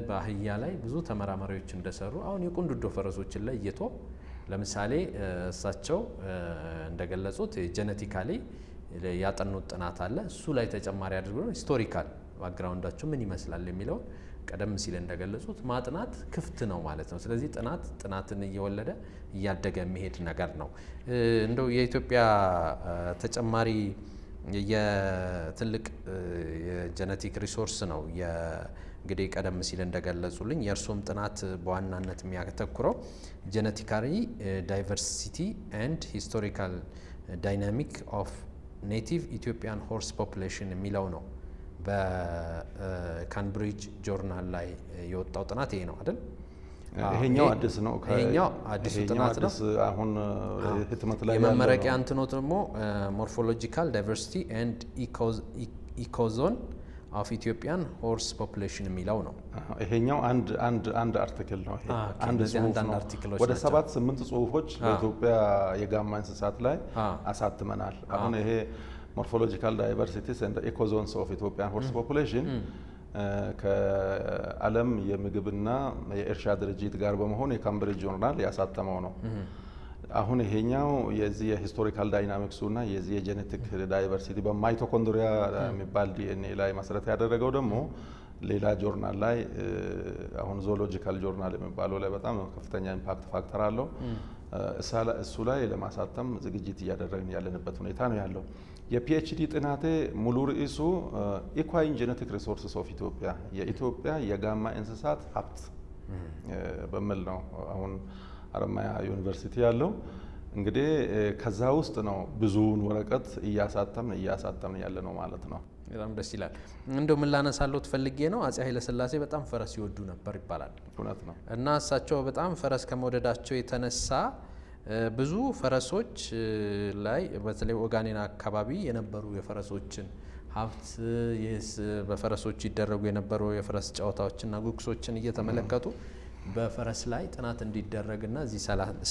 በአህያ ላይ ብዙ ተመራማሪዎች እንደሰሩ፣ አሁን የቁንድዶ ፈረሶችን ለይቶ ለምሳሌ እሳቸው እንደገለጹት genetically ያጠኑት ጥናት አለ። እሱ ላይ ተጨማሪ አድርጎ historical background ኣቸው ምን ይመስላል የሚለውን ቀደም ሲል እንደገለጹት ማጥናት ክፍት ነው ማለት ነው። ስለዚህ ጥናት ጥናትን እየወለደ እያደገ የሚሄድ ነገር ነው። እንደው የኢትዮጵያ ተጨማሪ የትልቅ የ genetic resource ነው። እንግዲህ ቀደም ሲል እንደገለጹልኝ የእርሶም ጥናት በዋናነት የሚያተኩረው genetically diversity and historical dynamic of Native Ethiopian Horse Population የሚለው ነው። በካምብሪጅ ጆርናል ላይ የወጣው ጥናት ይሄ ነው አይደል? ይሄኛው አዲስ ነው። ይሄኛው አዲሱ ጥናት ነው። አሁን ህትመት ላይ ያለ የመመረቂያ ነው። እንትኖት ደግሞ Morphological Diversity and Ecozone of Ethiopian Horse Population የሚለው ነው። ይሄኛው አንድ article ነው። ይሄ አንድ እነዚህ ጽሁፍ አንዳንድ ነው። article ኦች ወደ ናቸው። 7 8 ጽሁፎች በኢትዮጵያ የጋማ እንስሳት ላይ አሳትመናል። አሁን ይሄ Morphological Diversities and Ecozones of Ethiopian Horse Population ከዓለም የምግብና የእርሻ ድርጅት ጋር በመሆን የካምብሪጅ ጆርናል ያሳተመው ነው። አሁን ይሄኛው የዚህ የ historical dynamics ኡ እና የዚህ የ genetic diversity በ mitochondria የሚባል ዲኤንኤ ላይ መሰረት ያደረገው ደግሞ ሌላ ጆርናል ላይ፣ አሁን Zoological Journal የሚባለው ላይ በጣም ከፍተኛ impact factor አለው። እሱ ላይ ለማሳተም ዝግጅት እያደረግን ያለንበት ሁኔታ ነው ያለው። የ PhD ጥናቴ ሙሉ ርዕሱ Equine Genetic Resources of Ethiopia፣ የኢትዮጵያ የጋማ እንስሳት ሀብት በሚል ነው አሁን ሀረማያ ዩኒቨርሲቲ ያለው። እንግዲህ ከዛ ውስጥ ነው ብዙውን ወረቀት እያሳተምን እያሳተምን ያለ ነው ማለት ነው። በጣም ደስ ይላል። እንደው ምን ላነሳለሁ ፈልጌ ነው፣ አጼ ኃይለሥላሴ በጣም ፈረስ ይወዱ ነበር ይባላል። እውነት ነው። እና እሳቸው በጣም ፈረስ ከመውደዳቸው የተነሳ ብዙ ፈረሶች ላይ፣ በተለይ ኦጋዴን አካባቢ የነበሩ የፈረሶችን ሀብት፣ በፈረሶች ይደረጉ የነበሩ የፈረስ ጨዋታዎችና ጉግሶችን እየተመለከቱ በፈረስ ላይ ጥናት እንዲደረግና እዚህ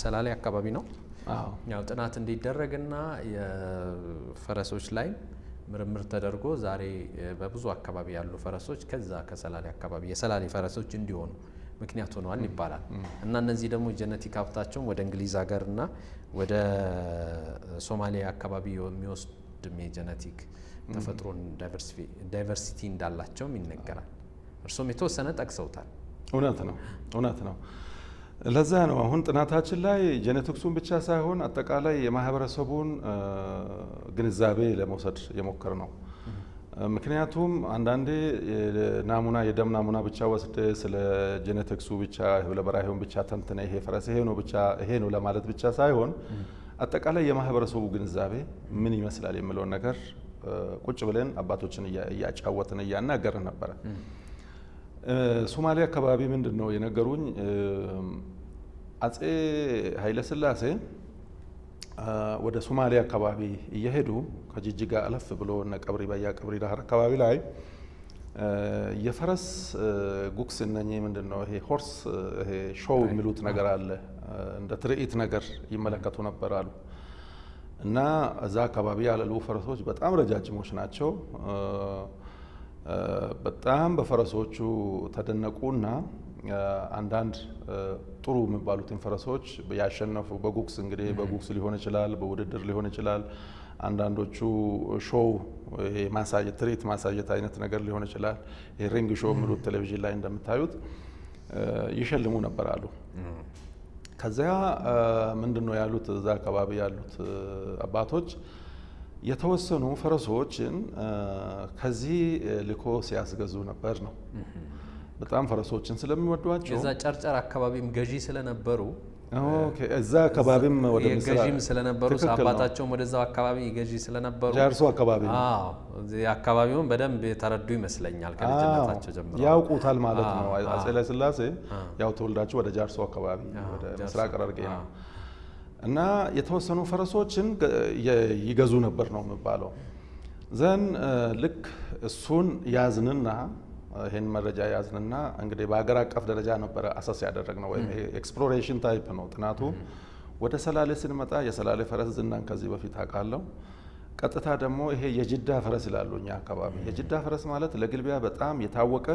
ሰላሌ አካባቢ ነው ያው ጥናት እንዲደረግና የፈረሶች ላይ ምርምር ተደርጎ ዛሬ በብዙ አካባቢ ያሉ ፈረሶች ከዛ ከሰላሌ አካባቢ የሰላሌ ፈረሶች እንዲሆኑ ምክንያት ሆነዋል ይባላል። እና እነዚህ ደግሞ genetic ሀብታቸውን ወደ እንግሊዝ ሀገርና ወደ ሶማሊያ አካባቢ የሚወስድም የ genetic ተፈጥሮን diversity እንዳላቸውም ይነገራል። እርሶም የተወሰነ ጠቅሰውታል። እውነት ነው፣ እውነት ነው። ለዛ ነው አሁን ጥናታችን ላይ genetics ኡን ብቻ ሳይሆን አጠቃላይ የማህበረሰቡን ግንዛቤ ለመውሰድ የሞከርነው። ምክንያቱም አንዳንዴ ናሙና፣ የደም ናሙና ብቻ ወስደህ ስለ genetics ኡ ብቻ፣ ህብለ በራሂውን ብቻ ተንትነህ ይሄ ፈረስ ይሄ ነው ብቻ ይሄ ነው ለማለት ብቻ ሳይሆን አጠቃላይ የማህበረሰቡ ግንዛቤ ምን ይመስላል የሚለውን ነገር ቁጭ ብለን አባቶችን እያጫወትን እያናገርን ነበረ። ሶማሌ አካባቢ ምንድን ነው የነገሩኝ? አጼ ኃይለሥላሴ ወደ ሶማሌ አካባቢ እየሄዱ ከጅጅጋ አለፍ ብሎ እነ ቀብሪ በያ፣ ቀብሪ ዳህር አካባቢ ላይ የፈረስ ጉግስ፣ እነኚህ ምንድን ነው ይሄ horse ይሄ show የሚሉት ነገር አለ፣ እንደ ትርኢት ነገር ይመለከቱ ነበር አሉ። እና እዛ አካባቢ ያሉ ፈረሶች በጣም ረጃጅሞች ናቸው። በጣም በፈረሶቹ ተደነቁና አንዳንድ ጥሩ የሚባሉትን ፈረሶች ያሸነፉ በጉግስ፣ እንግዲህ በጉግስ ሊሆን ይችላል፣ በውድድር ሊሆን ይችላል። አንዳንዶቹ show ይሄ ማሳየት፣ ትርኢት ማሳየት አይነት ነገር ሊሆን ይችላል። ይሄ ring show የሚሉት ቴሌቪዥን ላይ እንደምታዩት ይሸልሙ ነበር አሉ። ከዚያ ምንድን ነው ያሉት እዛ አካባቢ ያሉት አባቶች? የተወሰኑ ፈረሶችን ከዚህ ልኮ ሲያስገዙ ነበር ነው። በጣም ፈረሶችን ስለሚወዷቸው የዛ ጨርጨር አካባቢም ገዢ ስለነበሩ Okay፣ እዛ አካባቢም ወደ ምስራቅ ገዢም ስለነበሩ ትክክል ነው። አባታቸውም ወደዛው አካባቢ ገዢ ስለነበሩ ጃርሶ አካባቢ ነው። አዎ፣ እዚህ አካባቢውን በደንብ የተረዱ ይመስለኛል ከልጅነታቸው ጀምሮ። ያውቁታል ማለት ነው። አፄ ኃይለሥላሴ ያው ተወልዳቸው ወደ ጃርሶ አካባቢ ወደ ምስራቅ ሐረርጌ ነው እና የተወሰኑ ፈረሶችን ይገዙ ነበር ነው የሚባለው። Then ልክ እሱን ያዝንና፣ ይህን መረጃ ያዝንና እንግዲህ በሀገር አቀፍ ደረጃ ነበረ assess ያደረግነው ወይም exploration type ነው ጥናቱ። ወደ ሰላሌ ስንመጣ የሰላሌ ፈረስ ዝናን ከዚህ በፊት አውቃለሁ። ቀጥታ ደግሞ ይሄ የጅዳ ፈረስ ይላሉ እኛ አካባቢ። የጅዳ ፈረስ ማለት ለግልቢያ በጣም የታወቀ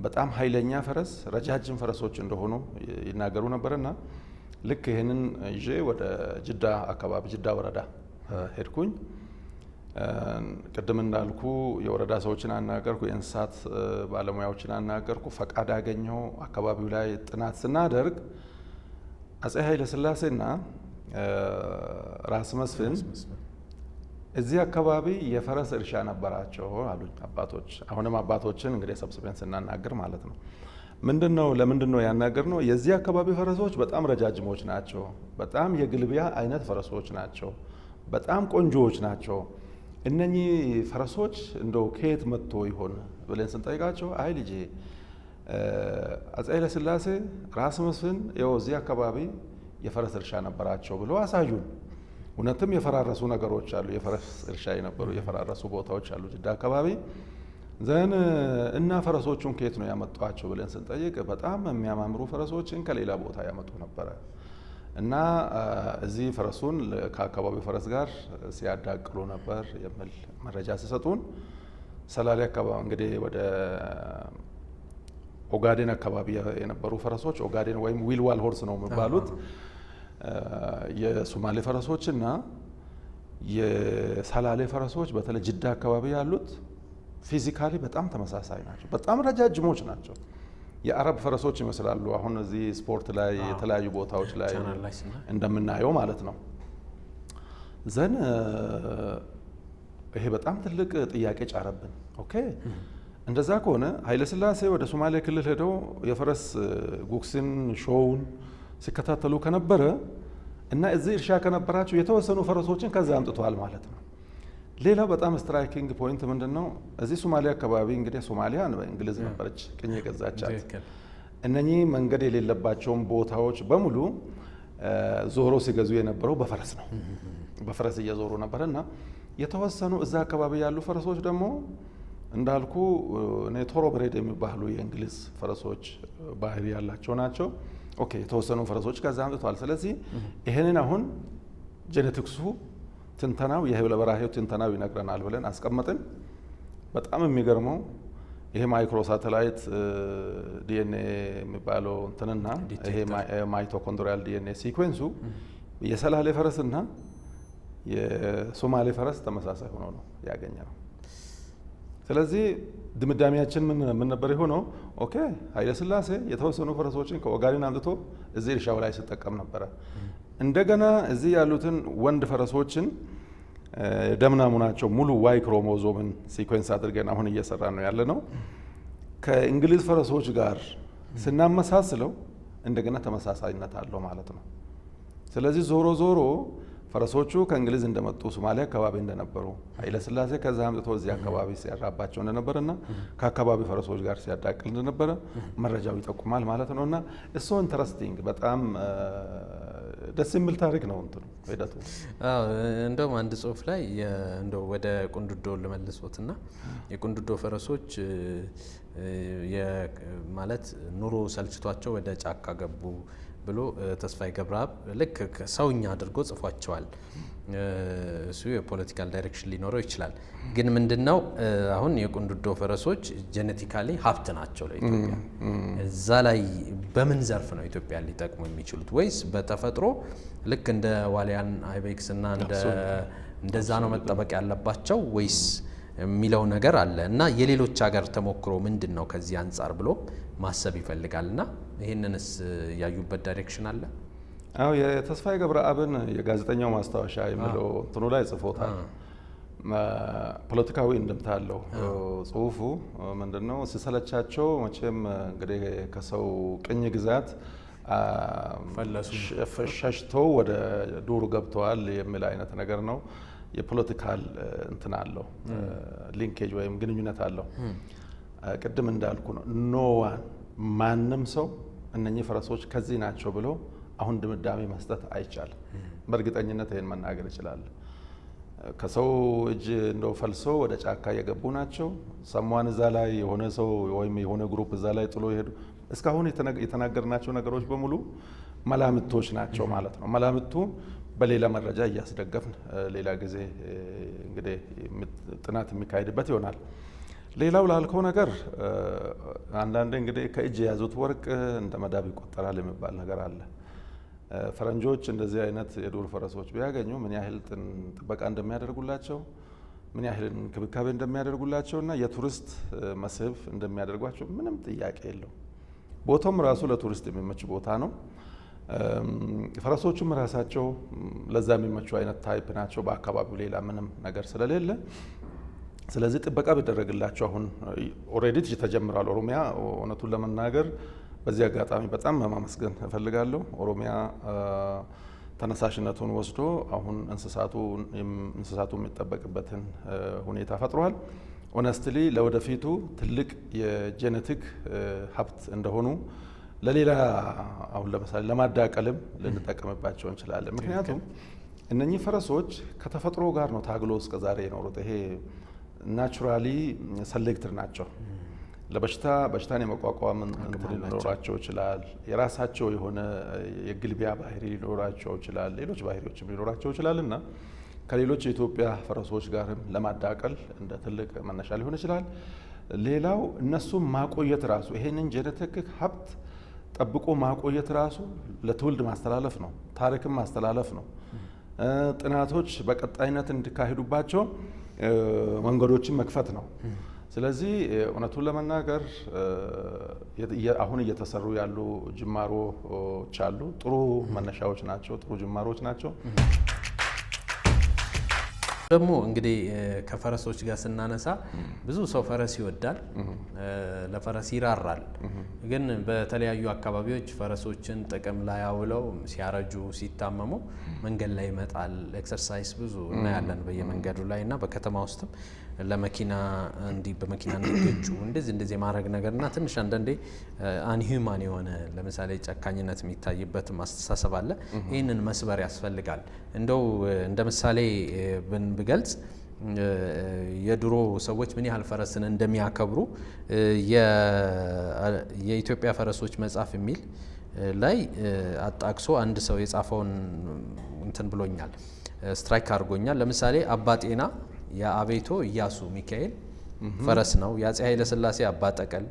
በጣም ኃይለኛ ፈረስ፣ ረጃጅም ፈረሶች እንደሆኑ ይናገሩ ነበርና ልክ ይህንን ይዤ ወደ ጅዳ አካባቢ ጅዳ ወረዳ ሄድኩኝ። ቅድም እንዳልኩ የወረዳ ሰዎችን አናገርኩ፣ የእንስሳት ባለሙያዎችን አናገርኩ፣ ፈቃድ አገኘሁ። አካባቢው ላይ ጥናት ስናደርግ አፄ ኃይለ ሥላሴና ራስ መስፍን እዚህ አካባቢ የፈረስ እርሻ ነበራቸው አሉኝ አባቶች። አሁንም አባቶችን እንግዲህ ሰብስበን ስናናግር ማለት ነው። ምንድን ነው፣ ለምንድን ነው ያናገርነው? የዚህ አካባቢ ፈረሶች በጣም ረጃጅሞች ናቸው። በጣም የግልቢያ አይነት ፈረሶች ናቸው። በጣም ቆንጆዎች ናቸው። እነኚህ ፈረሶች እንደው ከየት መጥቶ ይሆን ብለን ስንጠይቃቸው፣ አይ ልጄ፣ አፄ ኃይለሥላሴ፣ ራስ መስፍን ይኸው እዚህ አካባቢ የፈረስ እርሻ ነበራቸው ብሎ አሳዩን። እውነትም የፈራረሱ ነገሮች አሉ፣ የፈረስ እርሻ የነበሩ የፈራረሱ ቦታዎች አሉ ጅዳ አካባቢ። Then እና ፈረሶቹን ከየት ነው ያመጧቸው ብለን ስንጠይቅ፣ በጣም የሚያማምሩ ፈረሶችን ከሌላ ቦታ ያመጡ ነበረ እና እዚህ ፈረሱን ከአካባቢው ፈረስ ጋር ሲያዳቅሉ ነበር የሚል መረጃ ሲሰጡን፣ ሰላሌ አካባቢ እንግዲህ ወደ ኦጋዴን አካባቢ የነበሩ ፈረሶች፣ ኦጋዴን ወይም ዊልዋል horse ነው የሚባሉት፣ የሶማሌ ፈረሶች እና የሰላሌ ፈረሶች በተለይ ጅዳ አካባቢ ያሉት physically በጣም ተመሳሳይ ናቸው። በጣም ረጃጅሞች ናቸው። የአረብ ፈረሶች ይመስላሉ። አሁን እዚህ ስፖርት ላይ የተለያዩ ቦታዎች ላይ እንደምናየው ማለት ነው። Then ይሄ በጣም ትልቅ ጥያቄ ጫረብን። Okay፣ እንደዛ ከሆነ ኃይለሥላሴ ወደ ሶማሌ ክልል ሄደው የፈረስ ጉግስን show ውን ሲከታተሉ ከነበረ እና እዚህ እርሻ ከነበራቸው የተወሰኑ ፈረሶችን ከዛ አምጥተዋል ማለት ነው። ሌላው በጣም striking point ምንድን ነው? እዚህ ሶማሊያ አካባቢ፣ እንግዲህ ሶማሊያ እንግሊዝ ነበረች ቅኝ የገዛቻት። እነኚህ መንገድ የሌለባቸውን ቦታዎች በሙሉ ዞሮ ሲገዙ የነበረው በፈረስ ነው። በፈረስ እየዞሩ ነበር እና የተወሰኑ እዛ አካባቢ ያሉ ፈረሶች ደግሞ እንዳልኩ እኔ thoroughbred የሚባሉ የእንግሊዝ ፈረሶች ባህሪ ያላቸው ናቸው። Okay፣ የተወሰኑ ፈረሶች ከዛ አምጥተዋል። ስለዚህ ይህንን አሁን genetics ኡ ትንተናው፣ የህብለ በራሄው ትንተናው ይነግረናል ብለን አስቀመጥን። በጣም የሚገርመው ይሄ microsatellite DNA የሚባለው እንትንና ይሄ mitochondrial DNA sequence ኡ የሰላሌ ፈረስና የሶማሌ ፈረስ ተመሳሳይ ሆኖ ነው ያገኘነው። ስለዚህ ድምዳሜያችን ምን ነበር የሆነው? Okay፣ ኃይለ ሥላሴ የተወሰኑ ፈረሶችን ከኦጋዴን አምጥቶ እዚህ እርሻው ላይ ሲጠቀም ነበረ። እንደገና እዚህ ያሉትን ወንድ ፈረሶችን ደም ናሙናቸው ሙሉ Y chromosome ን sequence አድርገን አሁን እየሰራን ነው ያለነው። ከእንግሊዝ ፈረሶች ጋር ስናመሳስለው እንደገና ተመሳሳይነት አለው ማለት ነው። ስለዚህ ዞሮ ዞሮ ፈረሶቹ ከእንግሊዝ እንደመጡ፣ ሶማሊያ አካባቢ እንደነበሩ፣ ኃይለሥላሴ ከዛ አምጥቶ እዚህ አካባቢ ሲያራባቸው እንደነበረና ከአካባቢ ፈረሶች ጋር ሲያዳቅል እንደነበረ መረጃው ይጠቁማል ማለት ነው። እና እሱ interesting፣ በጣም ደስ የሚል ታሪክ ነው እንትኑ ሂደቱ። እንደውም አንድ ጽሁፍ ላይ፣ እንደው ወደ ቁንዱዶ ልመልሶትና፣ የቁንዱዶ ፈረሶች ማለት ኑሮ ሰልችቷቸው ወደ ጫካ ገቡ ብሎ ተስፋዬ ገብረአብ ልክ ሰውኛ አድርጎ ጽፏቸዋል። እሱ የ political direction ሊኖረው ይችላል። ግን ምንድነው፣ አሁን የቁንዱዶ ፈረሶች genetically ሀብት ናቸው ለኢትዮጵያ። እዛ ላይ በምን ዘርፍ ነው ኢትዮጵያ ሊጠቅሙ የሚችሉት? ወይስ በተፈጥሮ ልክ እንደ ዋሊያን ibex እና እንደዛ ነው መጠበቅ ያለባቸው ወይስ የሚለው ነገር አለ። እና የሌሎች ሀገር ተሞክሮ ምንድን ነው ከዚህ አንጻር ብሎ ማሰብ ይፈልጋል። እና ይህንንስ ያዩበት direction አለ? አዎ፣ የተስፋዬ ገብረአብን የጋዜጠኛው ማስታወሻ የሚለው እንትኑ ላይ ጽፎታል። ፖለቲካዊ እንድምታ አለው ጽሁፉ። ምንድነው፣ ሲሰለቻቸው መቼም እንግዲህ ከሰው ቅኝ ግዛት ሸሽተው ወደ ዱር ገብተዋል የሚል አይነት ነገር ነው። የ political እንትን አለው፣ linkage ወይም ግንኙነት አለው። ቅድም እንዳልኩ ነው፣ no one፣ ማንም ሰው እነኚህ ፈረሶች ከዚህ ናቸው ብሎ አሁን ድምዳሜ መስጠት አይቻልም። በእርግጠኝነት ይህን መናገር ይችላል። ከሰው እጅ እንደው ፈልሶ ወደ ጫካ የገቡ ናቸው። Someone እዛ ላይ የሆነ ሰው ወይም የሆነ group እዛ ላይ ጥሎ የሄዱ፣ እስካሁን የተናገርናቸው ነገሮች በሙሉ መላምቶች ናቸው ማለት ነው። መላምቱ በሌላ መረጃ እያስደገፍን ሌላ ጊዜ እንግዲህ ጥናት የሚካሄድበት ይሆናል። ሌላው ላልከው ነገር፣ አንዳንዴ እንግዲህ ከእጅ የያዙት ወርቅ እንደ መዳብ ይቆጠራል የሚባል ነገር አለ። ፈረንጆች እንደዚህ አይነት የዱር ፈረሶች ቢያገኙ ምን ያህል ጥበቃ እንደሚያደርጉላቸው፣ ምን ያህል እንክብካቤ እንደሚያደርጉላቸው እና የቱሪስት መስህብ እንደሚያደርጓቸው ምንም ጥያቄ የለውም። ቦታውም ራሱ ለቱሪስት የሚመች ቦታ ነው። ፈረሶቹም ራሳቸው ለዛ የሚመቹ አይነት type ናቸው። በአካባቢው ሌላ ምንም ነገር ስለሌለ፣ ስለዚህ ጥበቃ ቢደረግላቸው፣ አሁን already ተጀምሯል። ኦሮሚያ፣ እውነቱን ለመናገር በዚህ አጋጣሚ በጣም ማመስገን እፈልጋለሁ። ኦሮሚያ ተነሳሽነቱን ወስዶ አሁን እንስሳቱ የሚጠበቅበትን ሁኔታ ፈጥሯል። Honestly ለወደፊቱ ትልቅ የ genetic ሀብት እንደሆኑ ለሌላ አሁን ለምሳሌ ለማዳቀልም ልንጠቀምባቸው እንችላለን። ምክንያቱም እነኚህ ፈረሶች ከተፈጥሮ ጋር ነው ታግሎ እስከ ዛሬ የኖሩት። ይሄ naturally selected ናቸው። ለበሽታ በሽታን የመቋቋም እንትን ሊኖራቸው ይችላል። የራሳቸው የሆነ የግልቢያ ባህሪ ሊኖራቸው ይችላል። ሌሎች ባህሪዎችም ሊኖራቸው ይችላል እና ከሌሎች የኢትዮጵያ ፈረሶች ጋርም ለማዳቀል እንደ ትልቅ መነሻ ሊሆን ይችላል። ሌላው እነሱም ማቆየት ራሱ ይሄንን genetic ሀብት ጠብቆ ማቆየት ራሱ ለትውልድ ማስተላለፍ ነው፣ ታሪክም ማስተላለፍ ነው። ጥናቶች በቀጣይነት እንዲካሄዱባቸው መንገዶችን መክፈት ነው። ስለዚህ እውነቱን ለመናገር አሁን እየተሰሩ ያሉ ጅማሮች አሉ። ጥሩ መነሻዎች ናቸው፣ ጥሩ ጅማሮች ናቸው። ደግሞ እንግዲህ ከፈረሶች ጋር ስናነሳ ብዙ ሰው ፈረስ ይወዳል፣ ለፈረስ ይራራል። ግን በተለያዩ አካባቢዎች ፈረሶችን ጥቅም ላይ አውለው ሲያረጁ ሲታመሙ መንገድ ላይ ይመጣል። Exercise ብዙ እናያለን በየመንገዱ ላይ እና በከተማ ውስጥም ለመኪና እንዲ በመኪና እንዲገጩ እንደዚህ እንደዚህ የማድረግ ነገር እና ትንሽ አንዳንዴ unhuman የሆነ ለምሳሌ ጨካኝነት የሚታይበትም አስተሳሰብ አለ። ይህንን መስበር ያስፈልጋል። እንደው እንደ ምሳሌ ብገልጽ የድሮ ሰዎች ምን ያህል ፈረስን እንደሚያከብሩ የኢትዮጵያ ፈረሶች መጽሐፍ የሚል ላይ አጣቅሶ አንድ ሰው የጻፈውን እንትን ብሎኛል፣ strike አድርጎኛል። ለምሳሌ አባ ጤና የአቤቶ ኢያሱ ሚካኤል ፈረስ ነው። የአፄ ኃይለ ሥላሴ አባ ጠቀል፣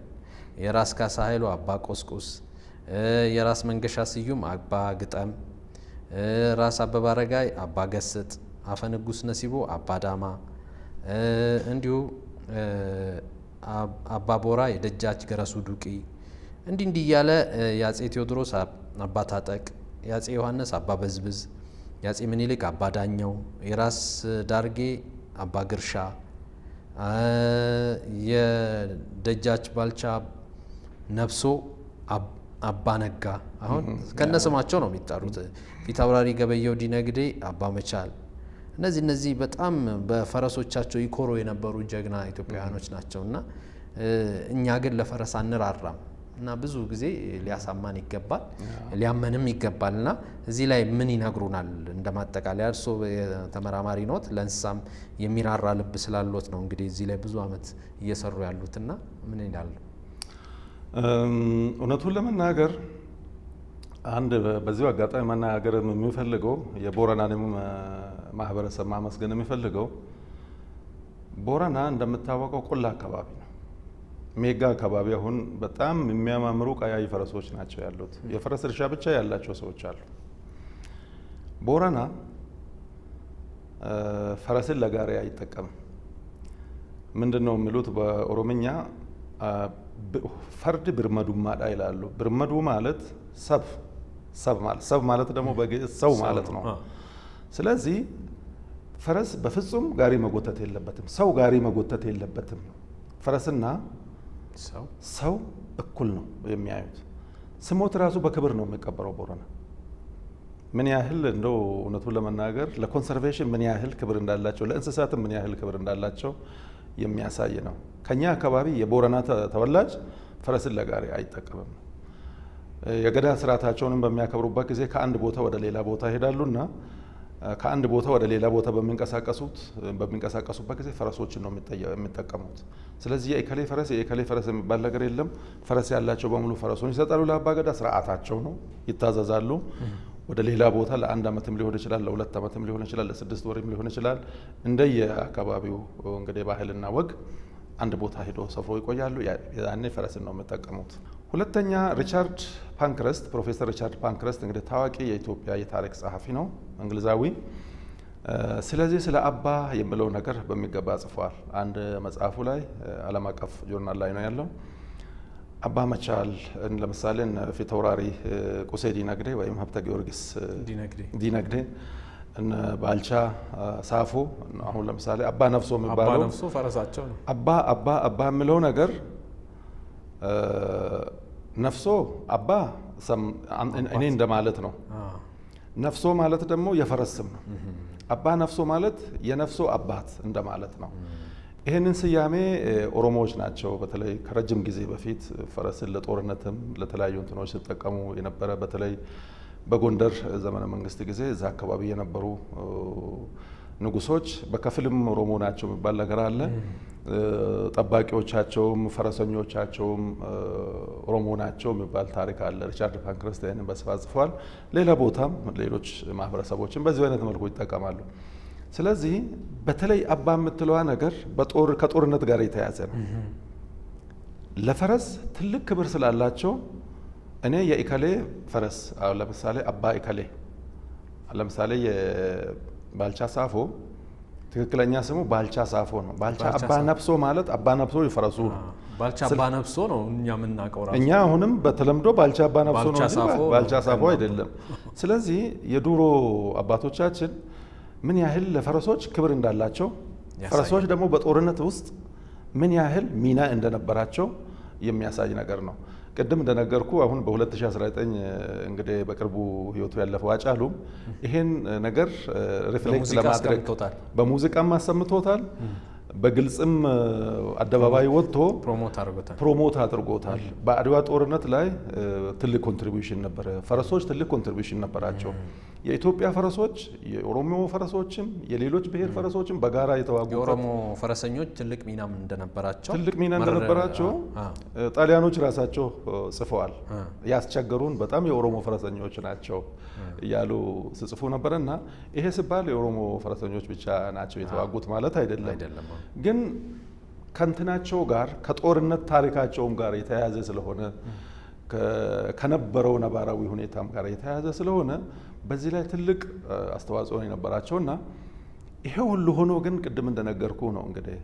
የራስ ካሳ ኃይሉ አባ ቆስቁስ፣ የራስ መንገሻ ስዩም አባ ግጠም፣ ራስ አበበ አረጋይ አባ ገስጥ፣ አፈ ንጉስ ነሲቦ አባ ዳማ፣ እንዲሁ አባ ቦራ የደጃች ገረሱ ዱቂ፣ እንዲህ እንዲህ እያለ የአፄ ቴዎድሮስ አባ ታጠቅ፣ የአፄ ዮሐንስ አባ በዝብዝ፣ የአፄ ምኒልክ አባ ዳኘው፣ የራስ ዳርጌ አባ ግርሻ፣ የደጃች ባልቻ ነፍሶ አባ ነጋ። አሁን ከነስማቸው ነው የሚጠሩት። ፊት አውራሪ ገበየው ዲነግዴ አባ መቻል። እነዚህ በጣም በፈረሶቻቸው ይኮሩ የነበሩ ጀግና ኢትዮጵያውያኖች ናቸው እና እኛ ግን ለፈረስ አንራራም እና ብዙ ጊዜ ሊያሳማን ይገባል፣ ሊያመንም ይገባል። እና እዚህ ላይ ምን ይነግሩናል? እንደ ማጠቃለያ እርስዎ ተመራማሪ ኖት፣ ለእንስሳም የሚራራ ልብ ስላሎት ነው እንግዲህ እዚህ ላይ ብዙ ዓመት እየሰሩ ያሉትና ምን ይላሉ? እውነቱን ለመናገር አንድ በዚሁ አጋጣሚ መናገር የሚፈልገው የቦረናንም ማህበረሰብ ማመስገን የሚፈልገው ቦረና እንደምታወቀው ቆላ አካባቢ ነው። ሜጋ አካባቢ አሁን በጣም የሚያማምሩ ቀያይ ፈረሶች ናቸው ያሉት። የፈረስ እርሻ ብቻ ያላቸው ሰዎች አሉ። ቦረና ፈረስን ለጋሪ አይጠቀምም። ምንድን ነው የሚሉት በኦሮምኛ fardi birmadummaadha ይላሉ። Birmaduu ማለት ሰብ ሰብ ማለት ሰብ ማለት ደግሞ በግዕዝ ሰው ማለት ነው። ስለዚህ ፈረስ በፍጹም ጋሪ መጎተት የለበትም። ሰው ጋሪ መጎተት የለበትም። ፈረስና ሰው እኩል ነው የሚያዩት። ስሞት ራሱ በክብር ነው የሚቀበረው ቦረና። ምን ያህል እንደው እውነቱን ለመናገር ለ conservation ምን ያህል ክብር እንዳላቸው፣ ለእንስሳትም ምን ያህል ክብር እንዳላቸው የሚያሳይ ነው። ከኛ አካባቢ የቦረና ተወላጅ ፈረስን ለጋሪ አይጠቀምም። የገዳ ስርዓታቸውንም በሚያከብሩበት ጊዜ ከአንድ ቦታ ወደ ሌላ ቦታ ይሄዳሉና ከአንድ ቦታ ወደ ሌላ ቦታ በሚንቀሳቀሱበት ጊዜ ፈረሶችን ነው የሚጠቀሙት። ስለዚህ የእከሌ ፈረስ የእከሌ ፈረስ የሚባል ነገር የለም። ፈረስ ያላቸው በሙሉ ፈረሱን ይሰጣሉ ለአባገዳ፣ ስርዓታቸው ነው፣ ይታዘዛሉ። ወደ ሌላ ቦታ ለአንድ ዓመትም ሊሆን ይችላል፣ ለሁለት ዓመትም ሊሆን ይችላል፣ ለስድስት ወርም ሊሆን ይችላል። እንደየአካባቢው እንግዲህ ባህልና ወግ አንድ ቦታ ሄዶ ሰፍሮ ይቆያሉ። ያኔ ፈረስን ነው የሚጠቀሙት። ሁለተኛ ሪቻርድ ፓንክረስት፣ ፕሮፌሰር ሪቻርድ ፓንክረስት እንግዲህ ታዋቂ የኢትዮጵያ የታሪክ ጸሐፊ ነው፣ እንግሊዛዊ። ስለዚህ ስለ አባ የሚለው ነገር በሚገባ ጽፏል። አንድ መጽሐፉ ላይ ዓለም አቀፍ ጆርናል ላይ ነው ያለው። አባ መቻል ለምሳሌ ፊታውራሪ ቁሴ ዲነግዴ ወይም ሀብተ ጊዮርጊስ ዲነግዴ፣ እነ ባልቻ ሳፎ፣ አሁን ለምሳሌ አባ ነፍሶ የሚባለው አባ ነፍሶ ፈረሳቸው ነው። አባ አባ አባ የሚለው ነገር ነፍሶ አባ እኔ እንደማለት ነው። ነፍሶ ማለት ደግሞ የፈረስ ስም ነው። አባ ነፍሶ ማለት የነፍሶ አባት እንደማለት ነው። ይህንን ስያሜ ኦሮሞዎች ናቸው በተለይ ከረጅም ጊዜ በፊት ፈረስን ለጦርነትም ለተለያዩ እንትኖች ሲጠቀሙ የነበረ፣ በተለይ በጎንደር ዘመነ መንግስት ጊዜ እዛ አካባቢ የነበሩ ንጉሶች በከፊልም ኦሮሞ ናቸው የሚባል ነገር አለ። ጠባቂዎቻቸውም ፈረሰኞቻቸውም ኦሮሞ ናቸው የሚባል ታሪክ አለ። ሪቻርድ ፓንክረስት ይህንን በስፋት ጽፏል። ሌላ ቦታም ሌሎች ማህበረሰቦችም በዚሁ አይነት መልኩ ይጠቀማሉ። ስለዚህ በተለይ አባ የምትለዋ ነገር ከጦርነት ጋር የተያያዘ ነው። ለፈረስ ትልቅ ክብር ስላላቸው እኔ የኢከሌ ፈረስ፣ አሁን ለምሳሌ አባ ኢከሌ፣ ለምሳሌ የባልቻ ሳፎ ትክክለኛ ስሙ ባልቻ ሳፎ ነው። ባልቻ አባ ነፍሶ ማለት አባ ነፍሶ የፈረሱ ነው። ባልቻ አባ ነፍሶ ነው እኛ የምናውቀው ራሱ። እኛ አሁንም በተለምዶ ባልቻ አባ ነፍሶ ነው እንጂ ባልቻ ሳፎ አይደለም። ስለዚህ የድሮ አባቶቻችን ምን ያህል ለፈረሶች ክብር እንዳላቸው፣ ፈረሶች ደግሞ በጦርነት ውስጥ ምን ያህል ሚና እንደነበራቸው የሚያሳይ ነገር ነው። ቅድም እንደነገርኩ አሁን በ2019 እንግዲህ በቅርቡ ህይወቱ ያለፈው ሃጫሉም ይሄን ነገር reflect ለማድረግ በሙዚቃም አሰምቶታል። በግልጽም አደባባይ ወጥቶ promote አድርጎታል። በአድዋ ጦርነት ላይ ትልቅ contribution ነበረ። ፈረሶች ትልቅ contribution ነበራቸው። የኢትዮጵያ ፈረሶች፣ የኦሮሞ ፈረሶችም የሌሎች ብሔር ፈረሶችም በጋራ የተዋጉበት፣ የኦሮሞ ፈረሰኞች ትልቅ ሚናም እንደነበራቸው ትልቅ ሚና እንደነበራቸው ጣሊያኖች ራሳቸው ጽፈዋል። ያስቸገሩን በጣም የኦሮሞ ፈረሰኞች ናቸው እያሉ ሲጽፉ ነበረና ይሄ ሲባል የኦሮሞ ፈረሰኞች ብቻ ናቸው የተዋጉት ማለት አይደለም። ግን ከእንትናቸው ጋር፣ ከጦርነት ታሪካቸውም ጋር የተያያዘ ስለሆነ፣ ከነበረው ነባራዊ ሁኔታም ጋር የተያያዘ ስለሆነ በዚህ ላይ ትልቅ አስተዋጽኦ የነበራቸው እና ይሄ ሁሉ ሆኖ ግን ቅድም እንደነገርኩ ነው፣ እንግዲህ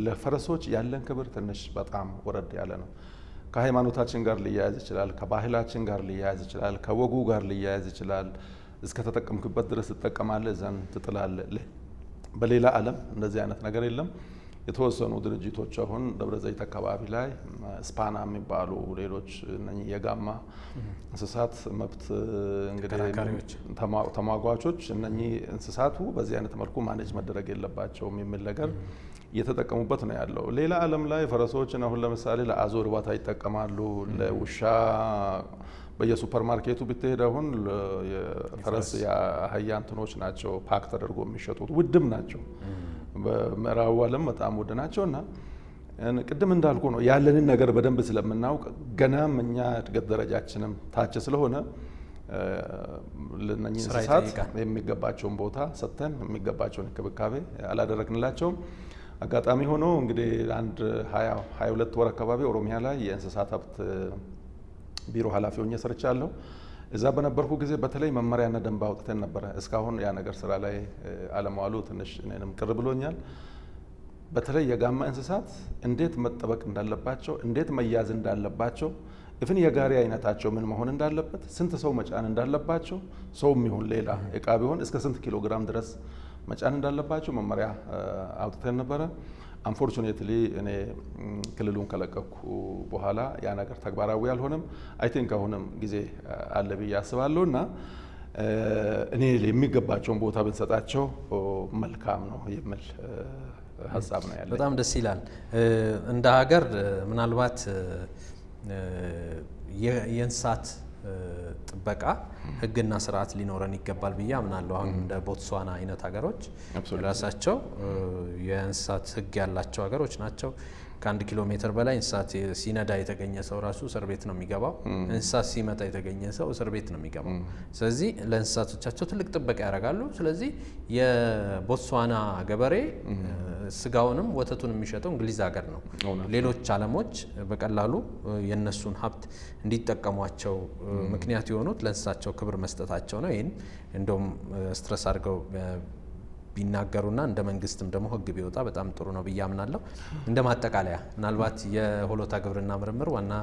ለፈረሶች ያለን ክብር ትንሽ በጣም ወረድ ያለ ነው። ከሃይማኖታችን ጋር ሊያያዝ ይችላል፣ ከባህላችን ጋር ሊያያዝ ይችላል፣ ከወጉ ጋር ሊያያዝ ይችላል። እስከ ተጠቀምክበት ድረስ ትጠቀማለህ፣ ዘንድ ትጥላለህ። በሌላ ዓለም እንደዚህ አይነት ነገር የለም። የተወሰኑ ድርጅቶች አሁን ደብረ ዘይት አካባቢ ላይ ስፓና የሚባሉ ሌሎች እነኚህ የጋማ እንስሳት መብት እንግዲህ ተሟጓቾች እነኚህ እንስሳቱ በዚህ አይነት መልኩ manage መደረግ የለባቸውም የሚል ነገር እየተጠቀሙበት ነው ያለው። ሌላ ዓለም ላይ ፈረሶችን አሁን ለምሳሌ ለአዞ እርባታ ይጠቀማሉ። ለውሻ፣ በየሱፐር ማርኬቱ ብትሄድ አሁን የፈረስ የአህያ እንትኖች ናቸው pack ተደርጎ የሚሸጡት፣ ውድም ናቸው። በምዕራቡ ዓለም በጣም ውድ ናቸው። እና ቅድም እንዳልኩ ነው፣ ያለንን ነገር በደንብ ስለምናውቅ ገናም እኛ እድገት ደረጃችንም ታች ስለሆነ ለእነኚህ እንስሳት የሚገባቸውን ቦታ ሰጥተን የሚገባቸውን እንክብካቤ አላደረግንላቸውም። አጋጣሚ ሆኖ እንግዲህ አንድ 22 ወር አካባቢ ኦሮሚያ ላይ የእንስሳት ሀብት ቢሮ ኃላፊ ሆኜ ሰርቻለሁ። እዛ በነበርኩ ጊዜ በተለይ መመሪያና ደንብ አውጥተን ነበረ። እስካሁን ያ ነገር ስራ ላይ አለመዋሉ ትንሽ እኔንም ቅር ብሎኛል። በተለይ የጋማ እንስሳት እንዴት መጠበቅ እንዳለባቸው፣ እንዴት መያዝ እንዳለባቸው፣ even የጋሪ አይነታቸው ምን መሆን እንዳለበት፣ ስንት ሰው መጫን እንዳለባቸው፣ ሰውም ይሁን ሌላ እቃ ቢሆን እስከ ስንት ኪሎ ግራም ድረስ መጫን እንዳለባቸው መመሪያ አውጥተን ነበረ። Unfortunately እኔ ክልሉን ከለቀኩ በኋላ ያ ነገር ተግባራዊ አልሆነም። I think አሁንም ጊዜ አለ ብዬ አስባለሁ እና እኔ የሚገባቸውን ቦታ ብንሰጣቸው መልካም ነው የሚል ሀሳብ ነው ያለኝ። በጣም ደስ ይላል። እንደ ሀገር ምናልባት የእንስሳት ጥበቃ ሕግና ስርዓት ሊኖረን ይገባል ብዬ አምናለሁ። አሁን እንደ ቦትስዋና አይነት ሀገሮች ራሳቸው የእንስሳት ሕግ ያላቸው ሀገሮች ናቸው። ከ1 ኪሎ ሜትር በላይ እንስሳት ሲነዳ የተገኘ ሰው ራሱ እስር ቤት ነው የሚገባው። እንስሳት ሲመታ የተገኘ ሰው እስር ቤት ነው የሚገባው። ስለዚህ ለእንስሳቶቻቸው ትልቅ ጥበቃ ያደርጋሉ። ስለዚህ የቦትስዋና ገበሬ ስጋውንም ወተቱን የሚሸጠው እንግሊዝ ሀገር ነው። ሌሎች ዓለሞች በቀላሉ የእነሱን ሀብት እንዲጠቀሟቸው ምክንያት የሆኑት ለእንስሳቸው ክብር መስጠታቸው ነው። ይህን እንደውም stress አድርገው ቢናገሩና እንደ መንግስትም ደግሞ ህግ ቢወጣ በጣም ጥሩ ነው ብዬ አምናለሁ። እንደ ማጠቃለያ ምናልባት የሆሎታ ግብርና ምርምር ዋና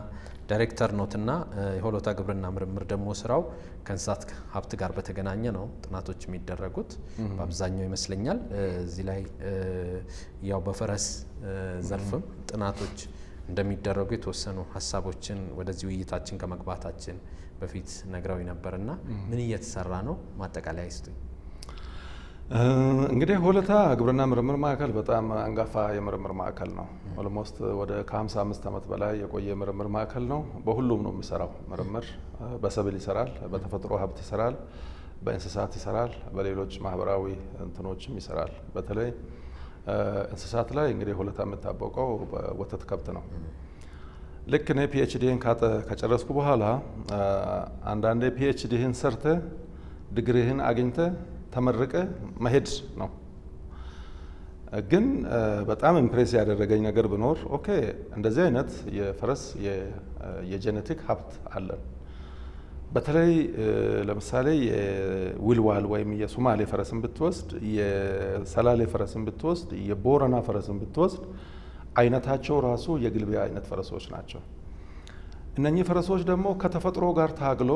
ዳይሬክተር ኖትና የሆሎታ ግብርና ምርምር ደግሞ ስራው ከእንስሳት ሀብት ጋር በተገናኘ ነው ጥናቶች የሚደረጉት በአብዛኛው ይመስለኛል። እዚህ ላይ ያው በፈረስ ዘርፍም ጥናቶች እንደሚደረጉ የተወሰኑ ሀሳቦችን ወደዚህ ውይይታችን ከመግባታችን በፊት በፊት ነግረው ነበርና ምን እየተሰራ ነው? ማጠቃለያ ይስጡኝ። እንግዲህ ሆለታ ግብርና ምርምር ማዕከል በጣም አንጋፋ የምርምር ማዕከል ነው። Almost ወደ ከ55 ዓመት በላይ የቆየ ምርምር ማዕከል ነው። በሁሉም ነው የሚሰራው ምርምር። በሰብል ይሰራል፣ በተፈጥሮ ሀብት ይሰራል፣ በእንስሳት ይሰራል፣ በሌሎች ማህበራዊ እንትኖችም ይሰራል። በተለይ እንስሳት ላይ እንግዲህ ሆለታ የምታወቀው በወተት ከብት ነው። ልክ እኔ PhD ን ከጨረስኩ በኋላ፣ አንዳንዴ PhD ህን ሰርተህ፣ ዲግሪህን አግኝተህ፣ ተመርቀህ መሄድ ነው። ግን በጣም impress ያደረገኝ ነገር ቢኖር፣ okay፣ እንደዚህ አይነት የፈረስ የ genetic ሀብት አለን። በተለይ ለምሳሌ የዊልዋል ወይም የሱማሌ ፈረስን ብትወስድ፣ የሰላሌ ፈረስን ብትወስድ፣ የቦረና ፈረስን ብትወስድ አይነታቸው ራሱ የግልቢያ አይነት ፈረሶች ናቸው። እነኚህ ፈረሶች ደግሞ ከተፈጥሮ ጋር ታግሎ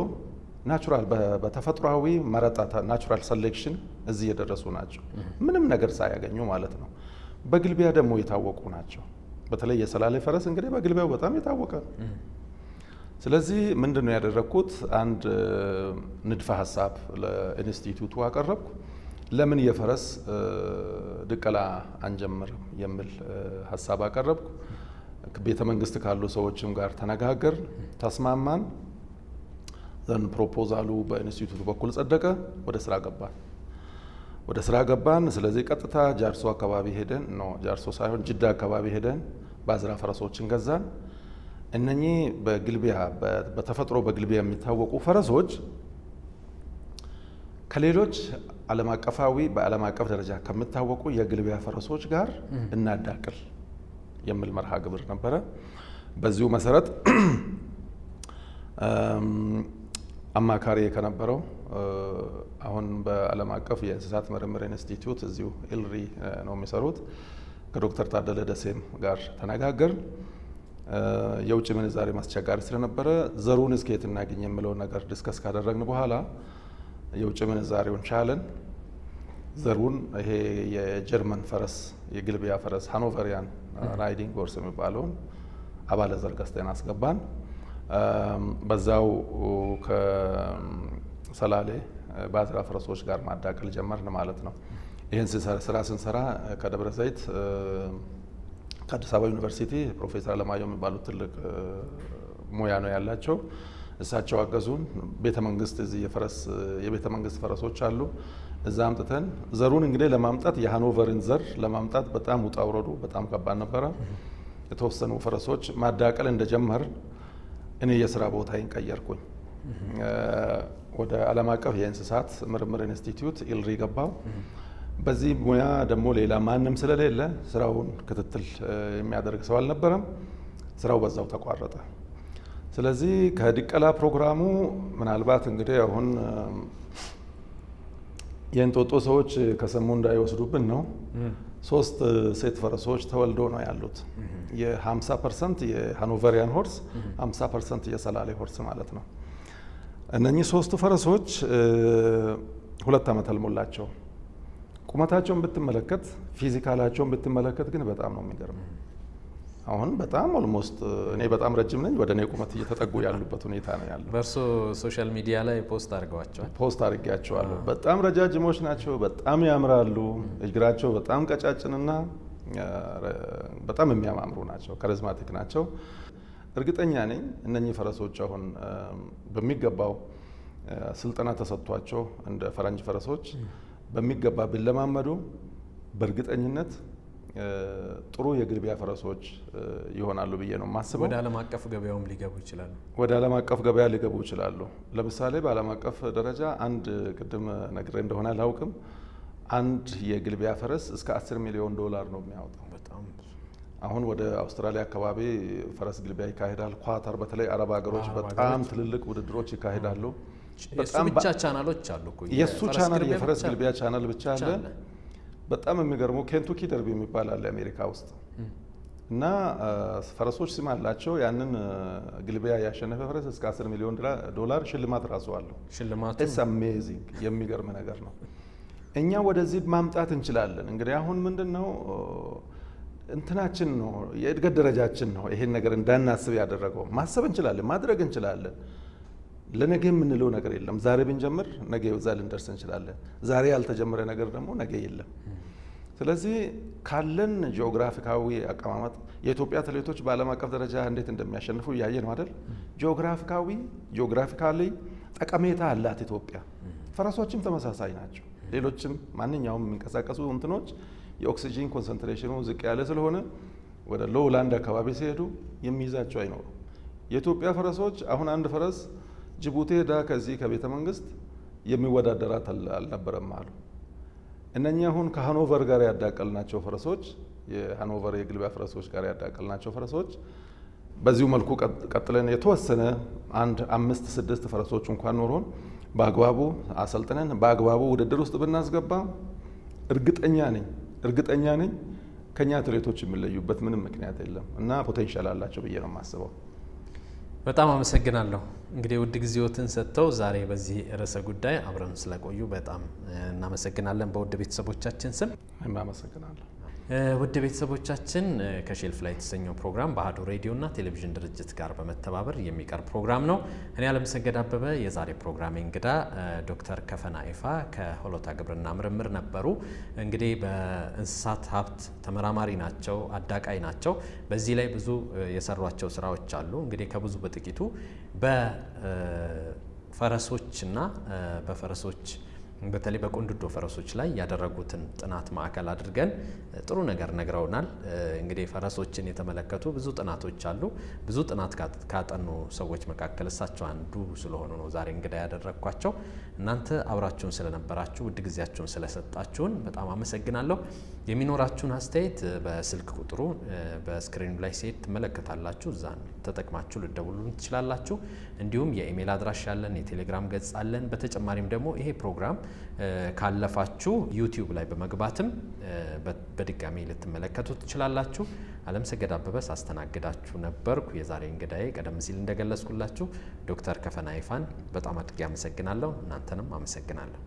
natural በተፈጥሯዊ መረጣ natural selection እዚህ የደረሱ ናቸው። ምንም ነገር ሳያገኙ ማለት ነው። በግልቢያ ደግሞ የታወቁ ናቸው። በተለይ የሰላሌ ፈረስ እንግዲህ በግልቢያው በጣም የታወቀ ነው። ስለዚህ ምንድን ነው ያደረግኩት? አንድ ንድፈ ሀሳብ ለኢንስቲትዩቱ አቀረብኩ። ለምን የፈረስ ድቀላ አንጀምርም የሚል ሀሳብ አቀረብኩ። ቤተ መንግስት ካሉ ሰዎችም ጋር ተነጋገርን፣ ተስማማን። Then proposal ኡ በኢንስቲትዩቱ በኩል ጸደቀ። ወደ ስራ ገባን። ስለዚህ ቀጥታ ጃርሶ አካባቢ ሄደን፣ no፣ ጃርሶ ሳይሆን ጅዳ አካባቢ ሄደን ባዝራ ፈረሶችን ገዛን። እነኚህ በግልቢያ፣ በተፈጥሮ በግልቢያ የሚታወቁ ፈረሶች ከሌሎች ዓለም አቀፋዊ በዓለም አቀፍ ደረጃ ከሚታወቁ የግልቢያ ፈረሶች ጋር እናዳቅል የሚል መርሃ ግብር ነበረ። በዚሁ መሰረት አማካሪ ከነበረው፣ አሁን በዓለም አቀፍ የእንስሳት ምርምር ኢንስቲትዩት እዚሁ ኢልሪ ነው የሚሰሩት፣ ከዶክተር ታደለ ደሴም ጋር ተነጋገርን። የውጭ ምንዛሬ አስቸጋሪ ስለነበረ ዘሩን እስከ የት እናገኝ የሚለውን ነገር discuss ካደረግን በኋላ የውጭ ምንዛሬውን ቻለን። ዘሩን ይሄ የጀርመን ፈረስ፣ የግልቢያ ፈረስ፣ Hanoverian riding horse የሚባለውን አባለ ዘር ገዝተን አስገባን። በዛው ከሰላሌ ባዝራ ፈረሶች ጋር ማዳቀል ጀመርን ማለት ነው። ይህን ስራ ስንሰራ ከደብረ ዘይት፣ ከአዲስ አበባ ዩኒቨርሲቲ ፕሮፌሰር አለማየሁ የሚባሉት ትልቅ ሙያ ነው ያላቸው። እሳቸው አገዙን። ቤተ መንግስት እዚህ የፈረስ የቤተ መንግስት ፈረሶች አሉ። እዛ አምጥተን ዘሩን እንግዲህ ለማምጣት፣ የሃኖቨርን ዘር ለማምጣት በጣም ውጣ ውረዱ በጣም ከባድ ነበረ። የተወሰኑ ፈረሶች ማዳቀል እንደጀመርን እኔ የስራ ቦታዬን ቀየርኩኝ። ወደ ዓለም አቀፍ የእንስሳት ምርምር ኢንስቲትዩት ኢልሪ ገባሁ። በዚህ ሙያ ደግሞ ሌላ ማንም ስለሌለ ስራውን ክትትል የሚያደርግ ሰው አልነበረም። ስራው በዛው ተቋረጠ። ስለዚህ ከድቀላ ፕሮግራሙ ምናልባት እንግዲህ አሁን የእንጦጦ ሰዎች ከሰሙ እንዳይወስዱብን ነው። ሶስት ሴት ፈረሶች ተወልዶ ነው ያሉት። የ50% የ Hanoverian horse፣ 50% የሰላሌ horse ማለት ነው። እነኚህ ሶስቱ ፈረሶች 2 ዓመት አልሞላቸው። ቁመታቸውን ብትመለከት፣ physical ኣቸውን ብትመለከት ግን በጣም ነው የሚገርመው። አሁን በጣም almost እኔ በጣም ረጅም ነኝ፣ ወደ እኔ ቁመት እየተጠጉ ያሉበት ሁኔታ ነው ያለው። በእርሶ social media ላይ post አድርገዋቸዋል። Post አድርጌያቸዋለሁ። በጣም ረጃጅሞች ናቸው። በጣም ያምራሉ። እግራቸው በጣም ቀጫጭንና በጣም የሚያማምሩ ናቸው። Charismatic ናቸው። እርግጠኛ ነኝ እነኚህ ፈረሶች አሁን በሚገባው ስልጠና ተሰጥቷቸው እንደ ፈረንጅ ፈረሶች በሚገባ ቢለማመዱ በእርግጠኝነት ጥሩ የግልቢያ ፈረሶች ይሆናሉ ብዬ ነው የማስበው። ወደ ዓለም አቀፍ ገበያውም ሊገቡ ይችላሉ። ወደ ዓለም አቀፍ ገበያ ሊገቡ ይችላሉ። ለምሳሌ በዓለም አቀፍ ደረጃ አንድ፣ ቅድም ነግሬ እንደሆነ አላውቅም፣ አንድ የግልቢያ ፈረስ እስከ 10 ሚሊዮን ዶላር ነው የሚያወጣው። በጣም ብዙ። አሁን ወደ አውስትራሊያ አካባቢ ፈረስ ግልቢያ ይካሄዳል። ኳታር፣ በተለይ አረብ ሀገሮች አረብ በጣም ሀገሮች ትልልቅ ውድድሮች ይካሄዳሉ። የእሱ በጣም ብቻ ቻናሎች አሉ እኮ። የእሱ የፈረስ ቻናል ግልቢያ የፈረስ ብቻ ግልቢያ ቻናል ብቻ አለ። አለ። በጣም የሚገርመው Kentucky Derby የሚባል አለ አሜሪካ ውስጥ እና ፈረሶች ስም አላቸው። ያንን ግልቢያ ያሸነፈ ፈረስ እስከ 10 ሚሊዮን ዶላር ሽልማት ራሱ አለው። ሽልማቱ It's amazing፣ የሚገርም ነገር ነው። እኛ ወደዚህ ማምጣት እንችላለን። እንግዲህ አሁን ምንድን ነው፣ እንትናችን ነው፣ የእድገት ደረጃችን ነው ይሄን ነገር እንዳናስብ ያደረገው። ማሰብ እንችላለን፣ ማድረግ እንችላለን። ለነገ የምንለው ነገር የለም። ዛሬ ብንጀምር ነገ እዛ ልንደርስ እንችላለን። ዛሬ ያልተጀመረ ነገር ደግሞ ነገ የለም። ስለዚህ ካለን ጂኦግራፊካዊ አቀማመጥ የኢትዮጵያ አትሌቶች በዓለም አቀፍ ደረጃ እንዴት እንደሚያሸንፉ እያየ ነው አይደል? Geographically ጠቀሜታ አላት ኢትዮጵያ። ፈረሶችም ተመሳሳይ ናቸው። ሌሎችም ማንኛውም የሚንቀሳቀሱ እንትኖች የኦክሲጂን concentration ኑ ዝቅ ያለ ስለሆነ ወደ lowland አካባቢ ሲሄዱ የሚይዛቸው አይኖሩም። የኢትዮጵያ ፈረሶች አሁን አንድ ፈረስ ጅቡቲ ሄዳ ከዚህ ከቤተ መንግስት የሚወዳደራት አልነበረም አሉ። እነኛ አሁን ከሃኖቨር ጋር ያዳቀልናቸው ፈረሶች፣ የሃኖቨር የግልቢያ ፈረሶች ጋር ያዳቀልናቸው ፈረሶች በዚሁ መልኩ ቀጥለን የተወሰነ አንድ አምስት ስድስት ፈረሶች እንኳን ኖሮን በአግባቡ አሰልጥነን በአግባቡ ውድድር ውስጥ ብናስገባ እርግጠኛ ነኝ ከኛ አትሌቶች የሚለዩበት ምንም ምክንያት የለም እና potential አላቸው ብዬ ነው የማስበው። በጣም አመሰግናለሁ። እንግዲህ ውድ ጊዜዎትን ሰጥተው ዛሬ በዚህ ርዕሰ ጉዳይ አብረን ስለቆዩ በጣም እናመሰግናለን በውድ ቤተሰቦቻችን ስም። እኔም አመሰግናለሁ። ውድ ቤተሰቦቻችን፣ ከ Shelf ላይ የተሰኘው ፕሮግራም በአሀዱ ሬዲዮና ቴሌቪዥን ድርጅት ጋር በመተባበር የሚቀርብ ፕሮግራም ነው። እኔ አለምሰገድ አበበ፣ የዛሬ ፕሮግራሜ እንግዳ ዶክተር ከፈና ኢፋ ከሆሎታ ግብርና ምርምር ነበሩ። እንግዲህ በእንስሳት ሀብት ተመራማሪ ናቸው፣ አዳቃይ ናቸው። በዚህ ላይ ብዙ የሰሯቸው ስራዎች አሉ። እንግዲህ ከብዙ በጥቂቱ በፈረሶችና በፈረሶች በተለይ በቆንድዶ ፈረሶች ላይ ያደረጉትን ጥናት ማዕከል አድርገን ጥሩ ነገር ነግረውናል። እንግዲህ ፈረሶችን የተመለከቱ ብዙ ጥናቶች አሉ። ብዙ ጥናት ካጠኑ ሰዎች መካከል እሳቸው አንዱ ስለሆኑ ነው ዛሬ እንግዳ ያደረግኳቸው። እናንተ አብራችሁን ስለነበራችሁ፣ ውድ ጊዜያችሁን ስለሰጣችሁን በጣም አመሰግናለሁ። የሚኖራችሁን አስተያየት በስልክ ቁጥሩ በ screen ኑ ላይ ሲሄድ ትመለከታላችሁ። እዛን ተጠቅማችሁ ልትደውሉልን ትችላላችሁ። እንዲሁም የኢሜይል አድራሻ አለን፣ የቴሌግራም ገጽ አለን። በተጨማሪም ደግሞ ይሄ ፕሮግራም ካለፋችሁ ዩቲዩብ ላይ በመግባትም በድጋሚ ልትመለከቱ ትችላላችሁ። አለምሰገድ አበበ ሳስተናግዳችሁ ነበርኩ። የዛሬ እንግዳዬ ቀደም ሲል እንደገለጽኩላችሁ ዶክተር ከፈና ይፋን በጣም አድርጌ አመሰግናለሁ። እናንተንም አመሰግናለሁ።